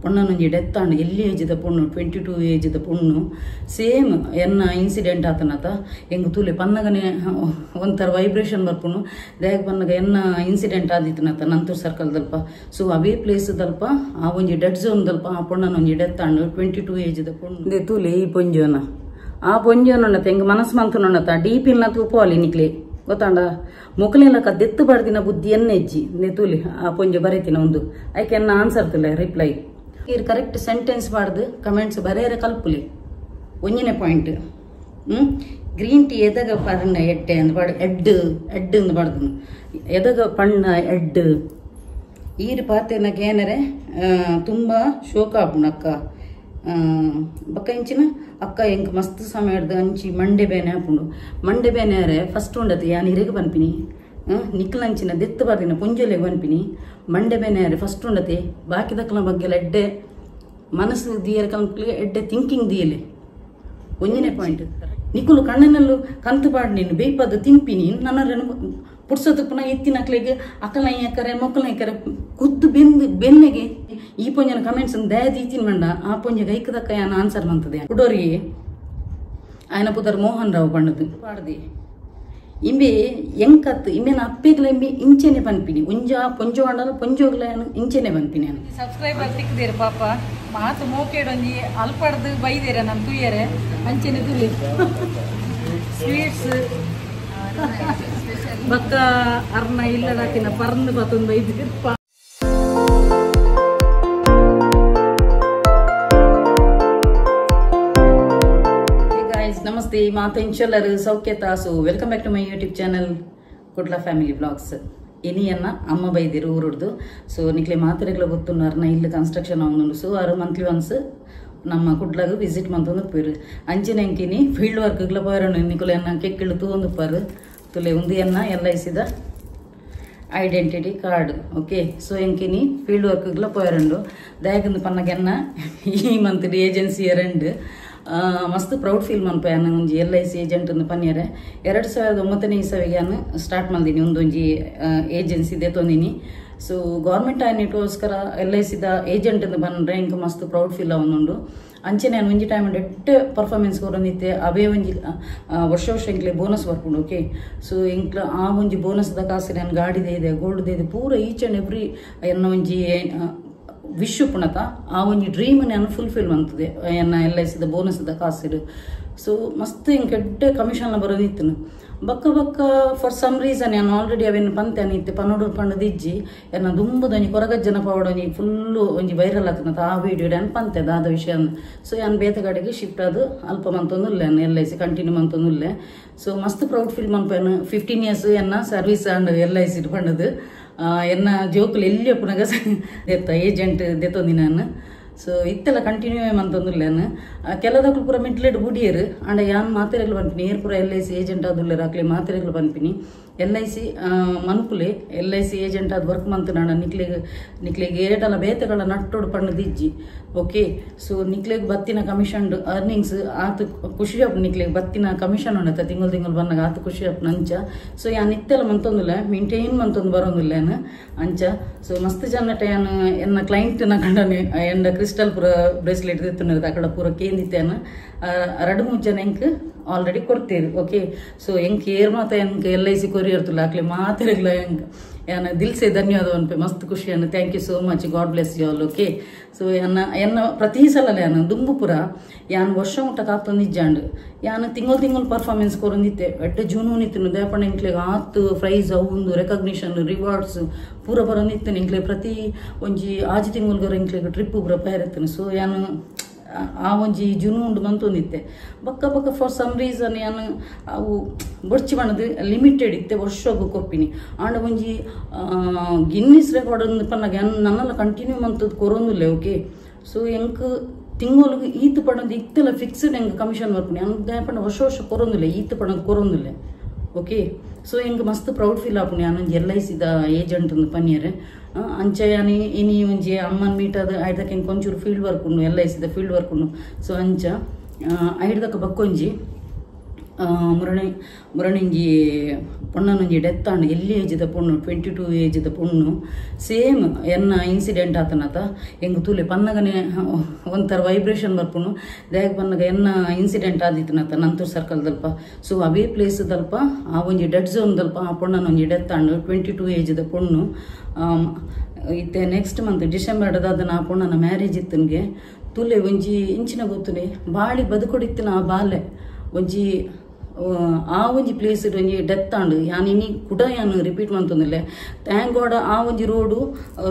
ಪೊಣ್ಣನೊಂಜಿ death ಆಂಡ್ ಎಲ್ಲಿ ಏಜ್ದ ಪೊಣ್ಣು 22 ಏಜ್ದ ಪೊಣ್ಣು ಸೇಮ್ ಎನ್ನ ಇನ್ಸಿಡೆಂಟ್ ಆತನತ ಎಂಗ್ ತೂಲೆ ಪನ್ನಗನೆ ಒಂಥರ ವೈಬ್ರೇಷನ್ ಬರ್ಪುನು ದಾಯೆ ಪನ್ನಗ ಎನ್ನ ಇನ್ಸಿಡೆಂಟ್ ಆದಿತ್ತನತ ನಂತೂರ್ ಸರ್ಕಲ್ ದಲ್ಪ ಸೊ ಅವೇ ಪ್ಲೇಸ್ ದಲ್ಪ ಆ ಒಂಜಿ ಡೆಡ್ ಝೋನ್ ದಲ್ಪ ಆ ಪೊಣ್ಣನೊಂಜಿ ಡೆತ್ ಆಂಡ್ 22 ಏಜ್ದ ಪೊಣ್ಣು ತೂಲೆ ಈ ಪೊಂಜೋನ ಆ ಪೊಂಜೋನತ ಎಂಗ್ ಮನಸ್ ಮಂತುನತ ಡೀಪಿಲ್ನ ತೂಪೋಲಿ ನಿಕ್ಲೆ ಗೊತ್ತಾಂಡ ಮೊಕಲೆಲ್ಲ ದೆತ್ತು ಬಾರ್ದಿನ ಬುದ್ಧಿ ಎನ್ನೆಜ್ಜಿ ತೂಲಿ ಆ ಪೊಂಜ ಬರೀತಿನ ಒಂದು ಐಕೆ ಎನ್ನ ಆನ್ಸರ್ ತುಲೆ ರಿಪ್ಲೈ ಈರ್ ಕರೆಕ್ಟ್ ಸೆಂಟೆನ್ಸ್ ಬಾರ್ದು ಕಮೆಂಟ್ಸ್ ಬರೇರೆ ಕಲ್ಪುಲಿ ಒಂಜನೇ ಪಾಯಿಂಟ್ ಗ್ರೀನ್ ಟೀ ಎದಗ ಪಣ್ಣ ಎಡ್ಡೆ ಅಂದ್ ಪಾಡ್ ಎಡ್ ಎಡ್ ಅಂದ್ ಬಾರ್ದು ಎದಗ ಪಣ್ಣ ಎಡ್ ಈರ್ ಪಾತೆನಗ ಏನರೆ ತುಂಬ ಶೋಕ ಆಪುಂಡು ಅಕ್ಕ ಬೊಕ್ಕ ಇಂಚಿನ ಅಕ್ಕ ಎಂಕ್ ಮಸ್ತ್ ಸಮಯಡ್ದು ಅಂಚಿ ಮಂಡೆ ಬೇನೆ ಆಪುಂಡು ಮಂಡೆ ಬೇನೆ ಆರೆ ಫಸ್ಟ್ ಉಂಡತೆ ಯಾನ್ ಇರೆಗ್ ಪನ್ಪಿನಿ ನಿಕ್ಲಂಚಿನ ದೆತ್ತು ಬಾರ್ದಿನ ಪೊಂಜೊಲೆಗ್ ಪನ್ಪಿನಿ ಮಂಡೆ ಬೇನೆ ಆರೆ ಫಸ್ಟ್ ಉಂಡತೆ ಬಾಕಿದಕ್ಲ ಬಗ್ಗೆ ಎಡ್ಡೆ ಮನಸ್ಸು ದಿಯರೆ ಕಲ್ಪುಲೆ ಎಡ್ಡೆ ಥಿಂಕಿಂಗ್ ದಿಯಲೆ ಒಂಜನೇ ಪಾಯಿಂಟ್ ನಿಕುಲು ಕಣ್ಣನಲ್ಲೂ ಕಂತು ಪಾಡ್ ನೀನು ಬೇಯ್ಪದ ತಿನ್ಪಿನಿ ನನ್ನ ಪುಡ್ಸೋದು ಪುನಃ ಎತ್ತಿನಕ್ಲೆಗ್ ಅಕಲ ಯಾಕರೆ ಮೊಕ್ಕಲ ಯಾಕರೆ ಕುದ್ದು ಬೆಂದು ಬೆನ್ನೆಗೆ ಈ ಪೊಂಜನ ಕಮೆಂಟ್ಸ್ ದಯ ದೀತಿನ ಮಂಡ ಆ ಪೊಂಜ ಗೈಕದಕ್ಕ ಯಾನ ಆನ್ಸರ್ ಮಂತದೆ ಕುಡೋರಿ ಆಯನ ಪುದರ್ ಮೋಹನ್ ರಾವ್ ಪಣ್ಣದು ಪಾಡ್ದಿ ಇಂಬೆ ಎಂಕತ್ ಇಂಬೆನ ಅಪ್ಪೆಗ್ಲ ಇಂಬೆ ಇಂಚೆನೆ ಪನ್ಪಿನಿ ಒಂಜ ಪೊಂಜೋ ಅಂಡಲ ಪೊಂಜೋಗ್ಲ ಇಂಚೆನೆ ಪನ್ಪಿನಿ ನಾನು ಸಬ್ಸ್ಕ್ರೈಬರ್ ತಿಕ್ಕಿದ್ದೀರ ಪಾಪ ಮಾತು ಮೋಕೇಡೊಂಜಿ ಅಲ್ಪಡ್ದು ಬೈದೇರ ನಾನು ತುಯ್ಯರೆ ಅಂಚೆನೆ ತುಲಿ ಸ್ವೀಟ್ಸ್ ಬಕ್ಕ ಅರ್ನ ಇಲ್ಲದಾಕಿನ ಪರ್ನು ಬತ್ತೊಂದು ಬೈದಿರ namaste ಮಾತೆಂಚಲರು ಸೌಖ್ಯತಾ so welcome back to my YouTube channel Kudla family blogs ಇನಿಯನ್ನ ಅಮ್ಮ ಬೈದಿರು ಊರುಡ್ದು ಸೊ ನಿಕ್ಲೆ ಮಾತ್ರೆಗಳ ಗೊತ್ತುಂಡು ಅರ್ನ ಇಲ್ಲಿ ಕನ್ಸ್ಟ್ರಕ್ಷನ್ ಅವನು ಸೊ ಆರು ಮಂತ್ಲಿ ಒನ್ಸ್ ನಮ್ಮ ಕುಡ್ಲಾಗ ವಿಸಿಟ್ ಮಂತೊಂದು ಪೋಯಿರು ಅಂಚಿನ ಎಂಕಿನಿ ಫೀಲ್ಡ್ ವರ್ಕ್ಗ್ಲ ಪೋಯರನು ನಿಕುಲೆ ಎನ್ನ ಕೆಕ್ಕಿಳು ತೂವೊಂದು ಪಾರು ತುಲೆ ಒಂದು ಎನ್ನ ಎಲ್ I ಸಿದ ಐಡೆಂಟಿಟಿ ಕಾರ್ಡ್ ಓಕೆ ಸೊ ಎಂಕಿನಿ ಫೀಲ್ಡ್ ವರ್ಕ್ಗ್ಲ ಪೋಯರಂಡು ದಯಕಂದು ಪನ್ನಗೆನ್ನ ಈ ಮಂತ್ ಏಜೆನ್ಸಿ ಎರಡು ಮಸ್ತ್ ಪ್ರೌಡ್ ಫೀಲ್ ಮನ್ಪೆ ನಾನು ಒಂಜಿ ಎಲ್ I C agent ಒಂದು ಪನ್ಯರೆ 2009ನೇ ಇಸವಿಗೆ ನಾನು ಸ್ಟಾರ್ಟ್ ಮಾಡಿದ್ದೀನಿ ಒಂದೊಂಜಿ ಏಜೆನ್ಸಿ ದೆತ್ತೊಂದಿನಿ ಸೊ ಗೌರ್ಮೆಂಟ್ ಆಯ್ನಿಟೋಸ್ಕರ ಎಲ್ I ಸಿದ ಏಜೆಂಟ್ ಅಂತ ಬಂದ್ರೆ ಇಂಕ ಮಸ್ತ್ ಪ್ರೌಡ್ ಫೀಲ್ ಅವನುಂಡು ಅಂಚೆ ನಾನು ಒಂಜಿ ಟೈಮ್ ಎಡ್ಡೆ ಪರ್ಫಾರ್ಮೆನ್ಸ್ ಕೊರೊಂದಿತ್ತೆ ಅವೇ ಒಂಜಿ ವರ್ಷ ವರ್ಷ ಎಂಕ್ಲೆ ಬೋನಸ್ ಬರ್ಪುಂಡು ಓಕೆ ಸೊ ಎಂಕ್ಲ ಆ ಒಂಜಿ ಬೋನಸ್ದ ಕಾಸು ನಾನು ಗಾಡಿದೆ ಇದೆ ಗೋಲ್ಡ್ ಇದೆ ಪೂರ ಈಚ್ ಆ್ಯಂಡ್ ಎವ್ರಿ ಎನ್ನ ಒಂಜಿ ವಿಶ್ ಪುಣತ ಆ ಒಂಜಿ ಡ್ರೀಮ್ ನಾನು ಫುಲ್ಫಿಲ್ ಮಂತದೆ ಎನ್ನ ಎಲ್ I ಸಿದ ಬೋನಸ್ದ ಕಾಸಿಡು ಸೊ ಮಸ್ತ್ ಹಿಂಗೆ ಕೆಡ್ಡೆ ಕಮಿಷನ್ ಬರೋದಿತ್ತು ಬಕ್ಕ ಬಕ್ಕ ಫಾರ್ ಸಮ್ ರೀಸನ್ ನಾನು ಆಲ್ರೆಡಿ ಅವೇನು ಪಂತೆ ಇತ್ತೆ ಪನ್ನೊಡು ಪಂಡದಿಜ್ಜಿ ಎನ್ನ ದುಂಬುದೊಂಜಿ ಕೊರಗಜ್ಜನ ಪವಡೊಂಜಿ ಫುಲ್ಲು ಒಂಜಿ ವೈರಲ್ ಆತನತ ಆ ವೀಡಿಯೋ ನಾನು ಪಂತೆ ದಾದ ವಿಷಯ ಸೊ ಯಾನ್ ಬೇತೆ ಕಡೆಗೆ ಶಿಫ್ಟ್ ಅದು ಅಲ್ಪ ಮಂತೊಂದುಲ್ಲೆ ನಾನು ಎಲ್ I C continue ಮಂತೊಂದುಲ್ಲೆ ಸೊ ಮಸ್ತ್ ಪ್ರೌಡ್ ಫೀಲ್ ಮನ್ಪೇನು 15 ಇಯರ್ಸ್ ಎನ್ನ service and L I C ಪಂಡದು ಎನ್ನ ಜೋಕುಲು ಎಲ್ಲಿ ಪುನಗ ದೆತ್ತ ಏಜೆಂಟ್ ದೆತ್ತೊಂದಿ ನಾನು ಸೊ ಇತ್ತೆಲ್ಲ ಕಂಟಿನ್ಯೂ ಮಂತೊಂದುಲ್ಲೆ ನಾನು ಕೆಲದಕ್ಲು ಪೂರ ಮಿಡ್ಲೆಡ್ ಬುಡಿಯರು ಅಂಡ ಯಾನ್ ಮಾತೆರೆಗ್ಲು ಪನ್ಪಿನಿ ಏರ್ ಪೂರ ಎಲ್ I C agent ಆದುಲ್ಲೆರ್ ಅಕ್ಲೆ ಮಾತೆರೆಗ್ಲು ಪನ್ಪಿನಿ ಎಲ್ I C ಮನುಕುಲೆ L I C agent ಆದ್ ವರ್ಕ್ ಮಂತುನಾಂಡ ನಿಕ್ಲೆಗ್ ನಿಕ್ಲೆಗ್ ಏಟಲ ಬೇತೆಗಳ ನಟ್ಟೋಡು ಪಣ್ಣದಿಜ್ಜಿ ಓಕೆ ಸೊ ನಿಕ್ಲೆಗ್ ಬತ್ತಿನ ಕಮಿಷನ್ ಅರ್ನಿಂಗ್ಸ್ ಆತು ಖುಷಿ ಆಪು ನಿಕ್ಲೆಗ್ ಬತ್ತಿನ ಕಮಿಷನ್ ಉಂಡತ ತಿಂಗಳು ತಿಂಗಳು ಬನ್ನಾಗ ಆತು ಖುಷಿ ಆಪುನ ಅಂಚ ಸೊ ಯಾನ್ ಇತ್ತೆಲ್ಲ ಮಂತೊಂದುಲ್ಲ ಮೇಂಟೈನ್ ಮಂತೊಂದು ಬರೋಂದುಲ್ಲ ಯಾನ್ ಅಂಚ ಸೊ ಮಸ್ತ್ ಜನಟ ಯಾನ್ ಎನ್ನ ಕ್ಲೈಂಟ್ನ ಕಂಡನೆ ಎನ್ನ ಕ್ರಿಸ್ಟಲ್ ಪೂರ ಬ್ರೇಸ್ಲೆಟ್ ದೆತ್ತುಂಡು ಅಕಡ ಪೂರ ಕೇಂದಿತ್ತೇನು ರಡು ಮೂರು ಜನ ಎಂಕ್ ಆಲ್ರೆಡಿ ಕೊಡ್ತೀರಿ ಓಕೆ ಸೊ ಎಂಕ್ ಏರ್ ಮಾತ ಎಂಕ್ ಎಲ್ I C ಕೊರಿಯರ್ತುಲ್ಲ ಅಕ್ಲೆ ಮಾತೆರೆಗ್ಲ ಎಂಕ್ ಯಾನ ದಿಲ್ಸೆ ಧನ್ಯವಾದ ಅನ್ಪೆ ಮಸ್ತ್ ಖುಷಿ ಅನ್ನ thank you so much God bless you all okay so ಯಾನ ಎನ್ನ ಪ್ರತಿ ಸಲ ಯಾನ ದುಂಬುಪುರ ಯಾನ್ ವರ್ಷ ಮುಟ್ಟ ಕಾತೊಂದಿಜ್ಜಾಂಡ್ ಯಾನ್ ತಿಂಗಳು ತಿಂಗಳು ಪರ್ಫಾರ್ಮೆನ್ಸ್ ಕೊರೊಂದಿತ್ತೆ ಎಡ್ಡೆ ಜೂನೂನಿತ್ತು ದೇಪಣ್ಣ ಎಂಕ್ಲೆಗ್ ಆತ್ ಪ್ರೈಸ್ ಅವು ರೆಕಗ್ನಿಷನ್ ರಿವಾರ್ಡ್ಸ್ ಪೂರ ಬರೋಂದಿತ್ತು ಎಂಕ್ಲೆ ಪ್ರತಿ ಒಂಜಿ ಆಜಿ ತಿಂಗಳ್ಗೊರ ಎಂಕ್ಲೆಗ್ ಟ್ರಿಪ್ ಪೂರ ಪೇರೆತ್ತನು ಸೊ ಯಾನು ಆ ಒಂಜಿ ಜುನೂಂಡು ಮಂತೊಂದಿತ್ತೆ ಬಕ್ಕ ಬಕ್ಕ ಫಾರ್ ಸಮ್ ರೀಸನ್ ಯಾನು ಅವು ಬೊಡ್ಚಿ ಬಣ್ಣದು ಲಿಮಿಟೆಡ್ ಇತ್ತೆ ವರ್ಷಗು ಕೊರ್ಪಿನಿ ಆಂಡ ಒಂಜಿ ಗಿನ್ನಿಸ್ ರೆಕಾರ್ಡ್ ಪನ್ನಾಗ ನನ್ನೆಲ್ಲ ಕಂಟಿನ್ಯೂ ಮಂತದ್ದು ಕೊರೊಂದುಲ್ಲೆ ಓಕೆ ಸೊ ಎಂಕ್ ತಿಂಗಳಿಗೆ ಈತ್ ಪಡೋದು ಇತ್ತೆಲ್ಲ ಫಿಕ್ಸ್ಡ್ ಎಂಕ್ ಕಮಿಷನ್ ಬರ್ಪಿನಿ ಅಂದ ಪಂಡ ವರ್ಷ ವರ್ಷ ಕೊರೊಂದುಲ್ಲೆ ಈತ್ ಪಡೋದು ಕೊರೊಂದುಲ್ಲೆ ಓಕೆ ಸೊ ಎಂಕ್ ಮಸ್ತ್ ಪ್ರೌಡ್ ಫೀಲ್ ಆಪುಂಡು ಯಾನ್ ಒಂಜಿ ಎಲ್ I ಸಿದ ಏಜೆಂಟ್ ಒಂದು ಪನ್ಯರೆ ಅಂಚ ಯಾನ್ ಇನಿ ಒಂಜಿ ಅಮ್ಮನ ಮೀಟ್ ಅದು ಐದಕ್ಕೆ ಎಂಕ್ ಒಂಚೂರು ಫೀಲ್ಡ್ ವರ್ಕ್ ಉಂಡು ಎಲ್ I ಸಿದ ಫೀಲ್ಡ್ ವರ್ಕ್ ಉಂಡು ಸೊ ಅಂಚ ಐಡ್ದಕ್ಕ ಬಕ್ಕೊಂಜಿ ಮುರಣಿ ಮುರಣಿಂಜಿ ಪೊಣ್ಣನೊಂಜಿ ಡೆತ್ ಆಂಡ್ ಎಲ್ಲಿ ಏಜಿದ ಪೊಣ್ಣು 22 ಏಜಿದ ಪೊಣ್ಣು ಸೇಮ್ ಎನ್ನ ಇನ್ಸಿಡೆಂಟ್ ಆತನತ ಎಂಗ್ ತೂಲೆ ಪನ್ನಗನೆ ಒಂಥರ ವೈಬ್ರೇಷನ್ ಬರ್ಪುನು ದಾಯೆ ಪನ್ನಗ ಎನ್ನ ಇನ್ಸಿಡೆಂಟ್ ಆದಿತ್ತನತ ನಂತೂರ್ ಸರ್ಕಲ್ ದಲ್ಪ ಸೊ ಅವೇ ಪ್ಲೇಸ್ ದಲ್ಪ ಆ ಒಂಜಿ ಡೆಡ್ ಝೋನ್ ದಲ್ಪ ಆ ಪೊಣ್ಣನೊಂಜಿ ಡೆತ್ ಆಂಡ್ 22 ಏಜಿದ ಪೊಣ್ಣು ಇತ್ತೆ ನೆಕ್ಸ್ಟ್ ಮಂತ್ ಡಿಸೆಂಬರ್ ದಾದನ ಆ ಪೊಣ್ಣನ ಮ್ಯಾರೇಜ್ ಇತ್ತನ್ಗೆ ತುಲೆ ಒಂಜಿ ಇಂಚಿನ ಗೊತ್ತುನೆ ಬಾಳಿ ಬದುಕೊಡಿತ್ತಿನ ಆ ಬಾಲೆ ಒಂಜಿ ಆ ಒಂಜಿ ಪ್ಲೇಸ್ ಒಂಜಿ ಡೆತ್ ಆಂಡ್ ಯಾನ್ ಇನಿ ಕುಡ ಯಾನ್ ರಿಪೀಟ್ ಮಂತೊಂದಿಲ್ಲ thank god ಆ ಒಂಜಿ ರೋಡು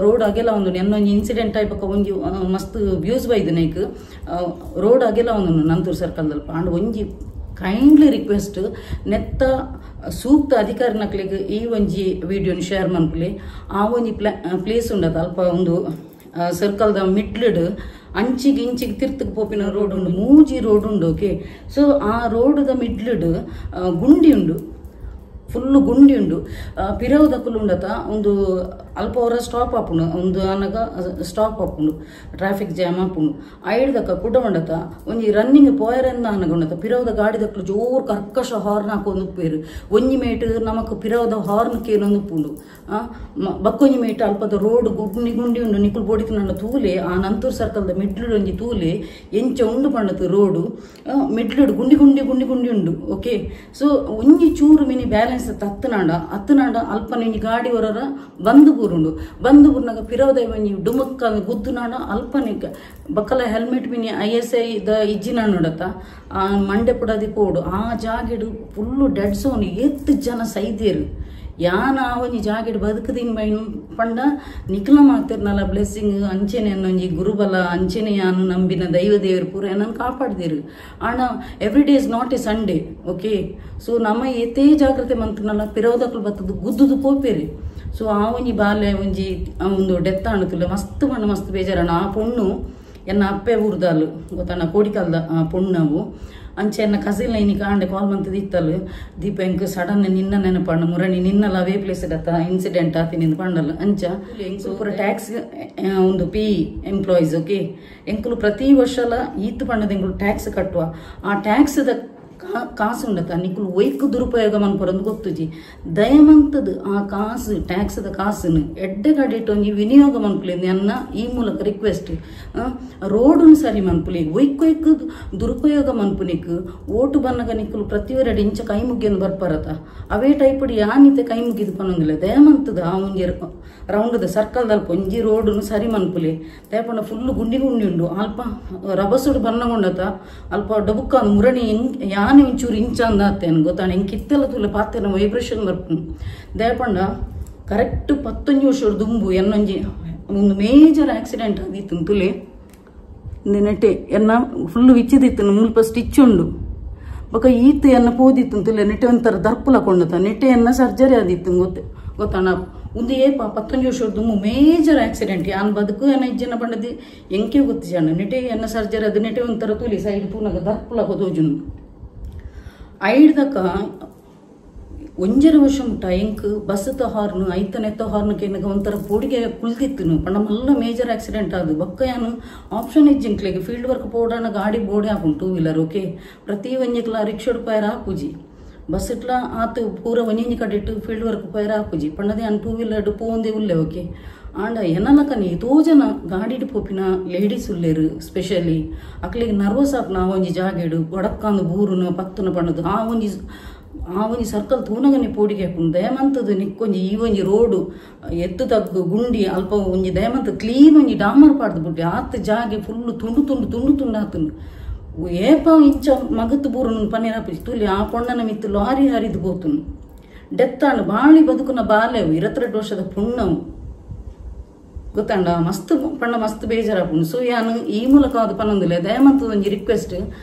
ರೋಡ್ ಅಗೆಲ ಒಂದು ಎನ್ನೊಂಜಿ ಇನ್ಸಿಡೆಂಟ್ ಆಯ್ಪಕ್ಕ ಒಂಜಿ ಮಸ್ತ್ ವ್ಯೂಸ್ ಬೈದು ನೈಕ್ ರೋಡ್ ಅಗೆಲ ಒಂದು ನಂತೂರ್ ಸರ್ಕಲ್ ದಲ್ಪ ಆಂಡ್ ಒಂಜಿ ಕೈಂಡ್ಲಿ ರಿಕ್ವೆಸ್ಟ್ ನೆತ್ತ ಸೂಕ್ತ ಅಧಿಕಾರಿ ನಕ್ಲೆಗ್ ಈ ಒಂಜಿ ವಿಡಿಯೋನ್ ಶೇರ್ ಮನ್ಪುಲೆ ಆ ಒಂಜಿ ಪ್ಲೇಸ್ ಉಂಡತ ಅಲ್ಪ ಒಂದು ಸರ್ಕಲ್ದ ಮಿಡ್ಲಡ್ ಅಂಚಿಗೆ ಇಂಚಿಗೆ ತಿರ್ತಕ್ಕೆ ಪೋಪಿನ ರೋಡ್ ಉಂಡು ಮೂಜಿ ರೋಡ್ ಉಂಡು ಓಕೆ ಸೊ ಆ ರೋಡ್ದ ಮಿಡ್ಲಡ್ ಗುಂಡಿ ಉಂಡು ಫುಲ್ಲು ಗುಂಡಿ ಉಂಡು ಪಿರವುದಕ್ಕಲು ಉಂಡತ ಒಂದು ಅಲ್ಪ ಅವರ ಸ್ಟಾಪ್ ಆಪುಂಡು ಒಂದು ಅನಗ ಸ್ಟಾಪ್ ಆಪುಂಡು ಟ್ರಾಫಿಕ್ ಜಾಮ್ ಆಪುಂಡು ಐಡ್ದಕ್ಕ ಕುಡ ಉಂಡತ ಒಂಜಿ ರನ್ನಿಂಗ್ ಪೋಯರೆಂದ ಅನಗ ಉಂಡತ ಪಿರವುದ ಗಾಡಿದಕ್ಕಲು ಜೋರು ಕರ್ಕಶ ಹಾರ್ನ್ ಹಾಕೊಂದು ಉಪ್ಪೇರು ಒಂಜಿ ಮೇಟ್ ನಮಕ್ ಪಿರವುದ ಹಾರ್ನ್ ಕೇನೊಂದು ಉಪ್ಪುಂಡು ಬಕ್ಕೊಂಜಿ ಮೇಟ್ ಅಲ್ಪದ ರೋಡ್ ಗುಂಡಿ ಗುಂಡಿ ಉಂಡು ನಿಕುಲ್ ಬೋಡಿತು ನನ್ನ ತೂಲೆ ಆ ನಂತೂರ್ ಸರ್ಕಲ್ದ ಮಿಡ್ಲುಡ್ ಒಂಜಿ ತೂಲೆ ಎಂಚ ಉಂಡು ಪಂಡತು ರೋಡು ಮಿಡ್ಲುಡ್ ಗುಂಡಿ ಗುಂಡಿ ಗುಂಡಿ ಗುಂಡಿ ಉಂಡು ಓಕೆ ಸೊ ಒಂಜಿ ಚೂರು ಮಿನಿ ಬ್ಯಾಲೆನ್ಸ್ ತತ್ತನಾಂಡ ಅತ್ತನಾಂಡ ಅಲ್ಪ ಒಂಜಿ ಗಾಡಿ ಹೊರರ ಬಂದು ಬೂರುಂಡು ಬಂದು ಬೂರ್ನಾಗ ಪಿರವುದ ಒಂಜಿ ಡುಮಕ್ಕ ಗುದ್ದುನಾಂಡ ಅಲ್ಪನೆ ಬಕ್ಕಲ helmet mini I S I the ಇಜ್ಜಿನ ನೋಡತ್ತ ಆ ಮಂಡೆ ಪುಡದಿ ಪೋಡು ಆ ಜಾಗೆಡು ಫುಲ್ಲು ಡೆಡ್ ಝೋನ್ ಏತ್ ಜನ ಸೈದೇರು ಯಾನ ಆ ಒಂಜಿ ಜಾಗೆಡ್ ಬದುಕದಿನ ಬೈನು ಪಂಡ ನಿಖಲ ಮಾತಿರ್ನಲ್ಲ ಬ್ಲೆಸ್ಸಿಂಗ್ ಅಂಚೆನೆ ಒಂಜಿ ಗುರುಬಲ ಅಂಚೆನೆ ಯಾನು ನಂಬಿನ ದೈವ ದೇವರು ಪೂರ ನನ್ ಕಾಪಾಡ್ದಿರು ಆಂಡ every day is not a Sunday okay so ನಮ್ಮ ಏತೇ ಜಾಗ್ರತೆ ಮಂತನಲ್ಲ ಪಿರೋದಕ್ಲು ಬತ್ತದು ಗುದ್ದುದು ಪೋಪೇರಿ ಸೊ ಆ ಒಂಜಿ ಬಾಲೆ ಒಂಜಿ ಒಂದು ಡೆತ್ ಆಣುತ್ತಿಲ್ಲ ಮಸ್ತ್ ಮಣ್ಣು ಮಸ್ತ್ ಬೇಜಾರಣ ಆ ಪೊಣ್ಣು ಎನ್ನ ಅಪ್ಪೆ ಊರ್ದಾಲು ಗೊತ್ತಣ್ಣ ಕೋಡಿಕಲ್ದ ಪೊಣ್ಣವು ಅಂಚೆ ಎನ್ನ ಕಸಿಲ್ ಇನಿ ಕಾಂಡೆ ಕಾಲ್ ಮಂತದ ಇತ್ತಲು ದೀಪ ಎಂಕ್ ಸಡನ್ ನಿನ್ನ ನೆನಪಣ್ಣ ಮುರಣಿ ನಿನ್ನಲ್ಲ ಅವೇ ಪ್ಲೇಸ್ ಅತ್ತ ಇನ್ಸಿಡೆಂಟ್ ಆತಿ ನಿಂದು ಪಂಡಲ್ ಅಂಚ ಪೂರ ಟ್ಯಾಕ್ಸ್ ಒಂದು ಪಿ ಎಂಪ್ಲಾಯೀಸ್ ಓಕೆ ಎಂಕುಲು ಪ್ರತಿ ವರ್ಷಲ ಈತ್ ಪಂಡದ ಎಂಕುಲು ಟ್ಯಾಕ್ಸ್ ಕಟ್ಟುವ ಆ ಟ್ಯಾಕ್ಸ್ the ಕಾಸು ಉಂಡತ ನಿಕುಲು ಒಯ್ಕು ದುರುಪಯೋಗ ಮನ್ಪೊರಂದು ಗೊತ್ತುಜಿ ದಯಮಂತದ ಆ ಕಾಸು ಟ್ಯಾಕ್ಸ್ದ ಕಾಸುನು ಎಡ್ಡೆ ಕಡಿಟ್ಟು ಒಂಜಿ ವಿನಿಯೋಗ ಮನ್ಪುಲಿ ಅನ್ನ ಈ ಮೂಲಕ ರಿಕ್ವೆಸ್ಟ್ ರೋಡುನು ಸರಿ ಮನ್ಪುಲಿ ಒಯ್ಕೊಯ್ಕು ದುರುಪಯೋಗ ಮನ್ಪುನಿಕ್ ಓಟು ಬನ್ನಗ ನಿಕುಲು ಪ್ರತಿಯೊರಡು ಇಂಚ ಕೈ ಮುಗಿಯನ್ನು ಬರ್ಪರತ ಅವೇ ಟೈಪುಡು ಯಾನಿತೆ ಕೈ ಮುಗಿದು ಪನ್ನೊಂದಿಲ್ಲ ದಯಮಂತದ ಆ ಒಂಜಿ ರೌಂಡ್ದ ಸರ್ಕಲ್ದಲ್ಪ ಒಂಜಿ ರೋಡುನು ಸರಿ ಮನ್ಪುಲಿ ದಯಪಂಡ ಫುಲ್ಲು ಗುಂಡಿ ಗುಂಡಿ ಉಂಡು ಅಲ್ಪ ರಬಸುಡು ಬನ್ನಗೊಂಡತ ಅಲ್ಪ ಡಬುಕ್ಕ ಮುರಣಿ ಯಾನೆ ಒಂಚೂರು ಇಂಚ ಅಂದಾತೇನು ಗೊತ್ತಾಣ ಇಂಕ ಇತ್ತೆಲ್ಲ ತೂಲೆ ಪಾತೆನ ವೈಬ್ರೇಷನ್ ಬರ್ಪುನು ದಯಪಂಡ ಕರೆಕ್ಟ್ 19 ವರ್ಷ ದುಂಬು ಎನ್ನೊಂಜಿ ಒಂದು ಮೇಜರ್ ಆಕ್ಸಿಡೆಂಟ್ ಆದಿತ್ತು ತುಲೆ ನೆಟೆ ಎನ್ನ ಫುಲ್ಲು ವಿಚ್ಚಿದಿತ್ತು ಮುಲ್ಪ ಸ್ಟಿಚ್ ಉಂಡು ಬೊಕ ಈತ ಎನ್ನ ಪೋದಿತ್ತು ತುಲೆ ನೆಟೆ ಒಂಥರ ದರ್ಪುಲ ಕೊಂಡತ ನೆಟೆ ಎನ್ನ ಸರ್ಜರಿ ಆದಿತ್ತು ಗೊತ್ತೆ ಗೊತ್ತಾಣ ಒಂದು ಏಪ 19 ವರ್ಷ ದುಂಬು ಮೇಜರ್ ಆಕ್ಸಿಡೆಂಟ್ ಯಾನ್ ಬದುಕು ಎನ್ನ ಇಜ್ಜನ ಪಂಡದಿ ಎಂಕೆ ಗೊತ್ತು ಜನ ನೆಟೆ ಎನ್ನ ಸರ್ಜರಿ ಅದು ನೆಟೆ ಒಂಥರ ತುಲಿ ಸೈಡ್ ತೂನಗ ದರ್ಪುಲ ತೋಜುನು ಐಡ್ದಕ್ಕ 1.5 ವರ್ಷ ಮುಟ್ಟ ಎಂಕ್ ಬಸ್ಸುತ್ತ ಹಾರ್ನು ಐತನೆತ್ತ ಹಾರ್ನು ಕೇನಗ ಒಂಥರ ಪೋಡಿಗೆ ಕುಲ್ದಿತ್ತುನು ಪಂಡ ಮಲ್ಲ ಮೇಜರ್ ಆಕ್ಸಿಡೆಂಟ್ ಅದು ಬೊಕ್ಕ ಯಾನು ಆಪ್ಷನ್ ಇಜ್ಜಿಂಕ್ಲೆಗ್ ಫೀಲ್ಡ್ ವರ್ಕ್ ಪೋಡಾನ ಗಾಡಿ ಬೋಡೆ ಆಪುಂಡು ಟೂ ವೀಲರ್ ಓಕೆ ಪ್ರತಿ ಒಂಜೆಕ್ಲ ರಿಕ್ಷಡ್ ಪೋಯರ ಆಪುಜಿ ಬಸ್ ಇಟ್ಲ ಆತು ಪೂರ ಒಂಜಿ ಕಡೆಟ್ಟು ಫೀಲ್ಡ್ ವರ್ಕ್ ಪೋಯರ ಆಪುಜಿ ಪಂಡದೆ ಯಾನ್ ಟೂ ವೀಲರ್ ಪೋಂದೆ ಉಲ್ಲೆ ಓಕೆ ಆಂಡ ಎನ್ನಲಕನಿ ಏತೋ ಜನ ಗಾಡಿಡ್ ಪೋಪಿನ ಲೇಡೀಸ್ ಉಲ್ಲೇರು ಸ್ಪೆಷಲಿ ಅಕ್ಲೆಗ್ ನರ್ವಸ್ ಆಪುನ ಆ ಒಂಜಿ ಜಾಗೆಡು ಬಡಕ್ಕಾಂದು ಬೂರುನ ಪತ್ತುನ ಪಂಡದು ಆ ಒಂಜಿ ಸರ್ಕಲ್ ತೂನಗನೆ ಪೋಡಿಗೆ ಆಪುಂಡು ದಯಮಂತದ ನಿಕ್ಕೊಂಜಿ ಈ ಒಂಜಿ ರೋಡು ಎತ್ತು ತಗ್ಗು ಗುಂಡಿ ಅಲ್ಪ ಒಂಜಿ ದಯಮಂತ ಕ್ಲೀನ್ ಒಂಜಿ ಡಾಮರ್ ಪಾಡ್ದು ಬುಡ್ಡಿ ಆತ್ ಜಾಗೆ ಫುಲ್ಲು ತುಂಡು ತುಂಡು ತುಂಡು ತುಂಡು ಆತುಂಡು ಏಪ ಇಂಚ ಮಗತ್ ಬೂರುನು ಪನ್ನೀರ್ ಆಪುಜಿ ತುಲಿ ಆ ಪೊಣ್ಣನ ಮಿತ್ತು ಲಾರಿ ಹರಿದು ಪೋತುನು ಡೆತ್ ಆಂಡ್ ಬಾಳಿ ಬದುಕುನ ಬಾಲೆವು 22 ವರ್ಷದ ಪುಣ್ಣವು ಗೊತ್ತಾಂಡ ಮಸ್ತ್ ಪಂಡ ಮಸ್ತ್ ಬೇಜಾರಾಪುಂಡು ಸೊ ಯಾನು ಈ ಮೂಲಕ ಅದು ಪನ್ನೊಂದಿಲ್ಲ ದಯಮಂತ ಒಂಜಿ ರಿಕ್ವೆಸ್ಟ್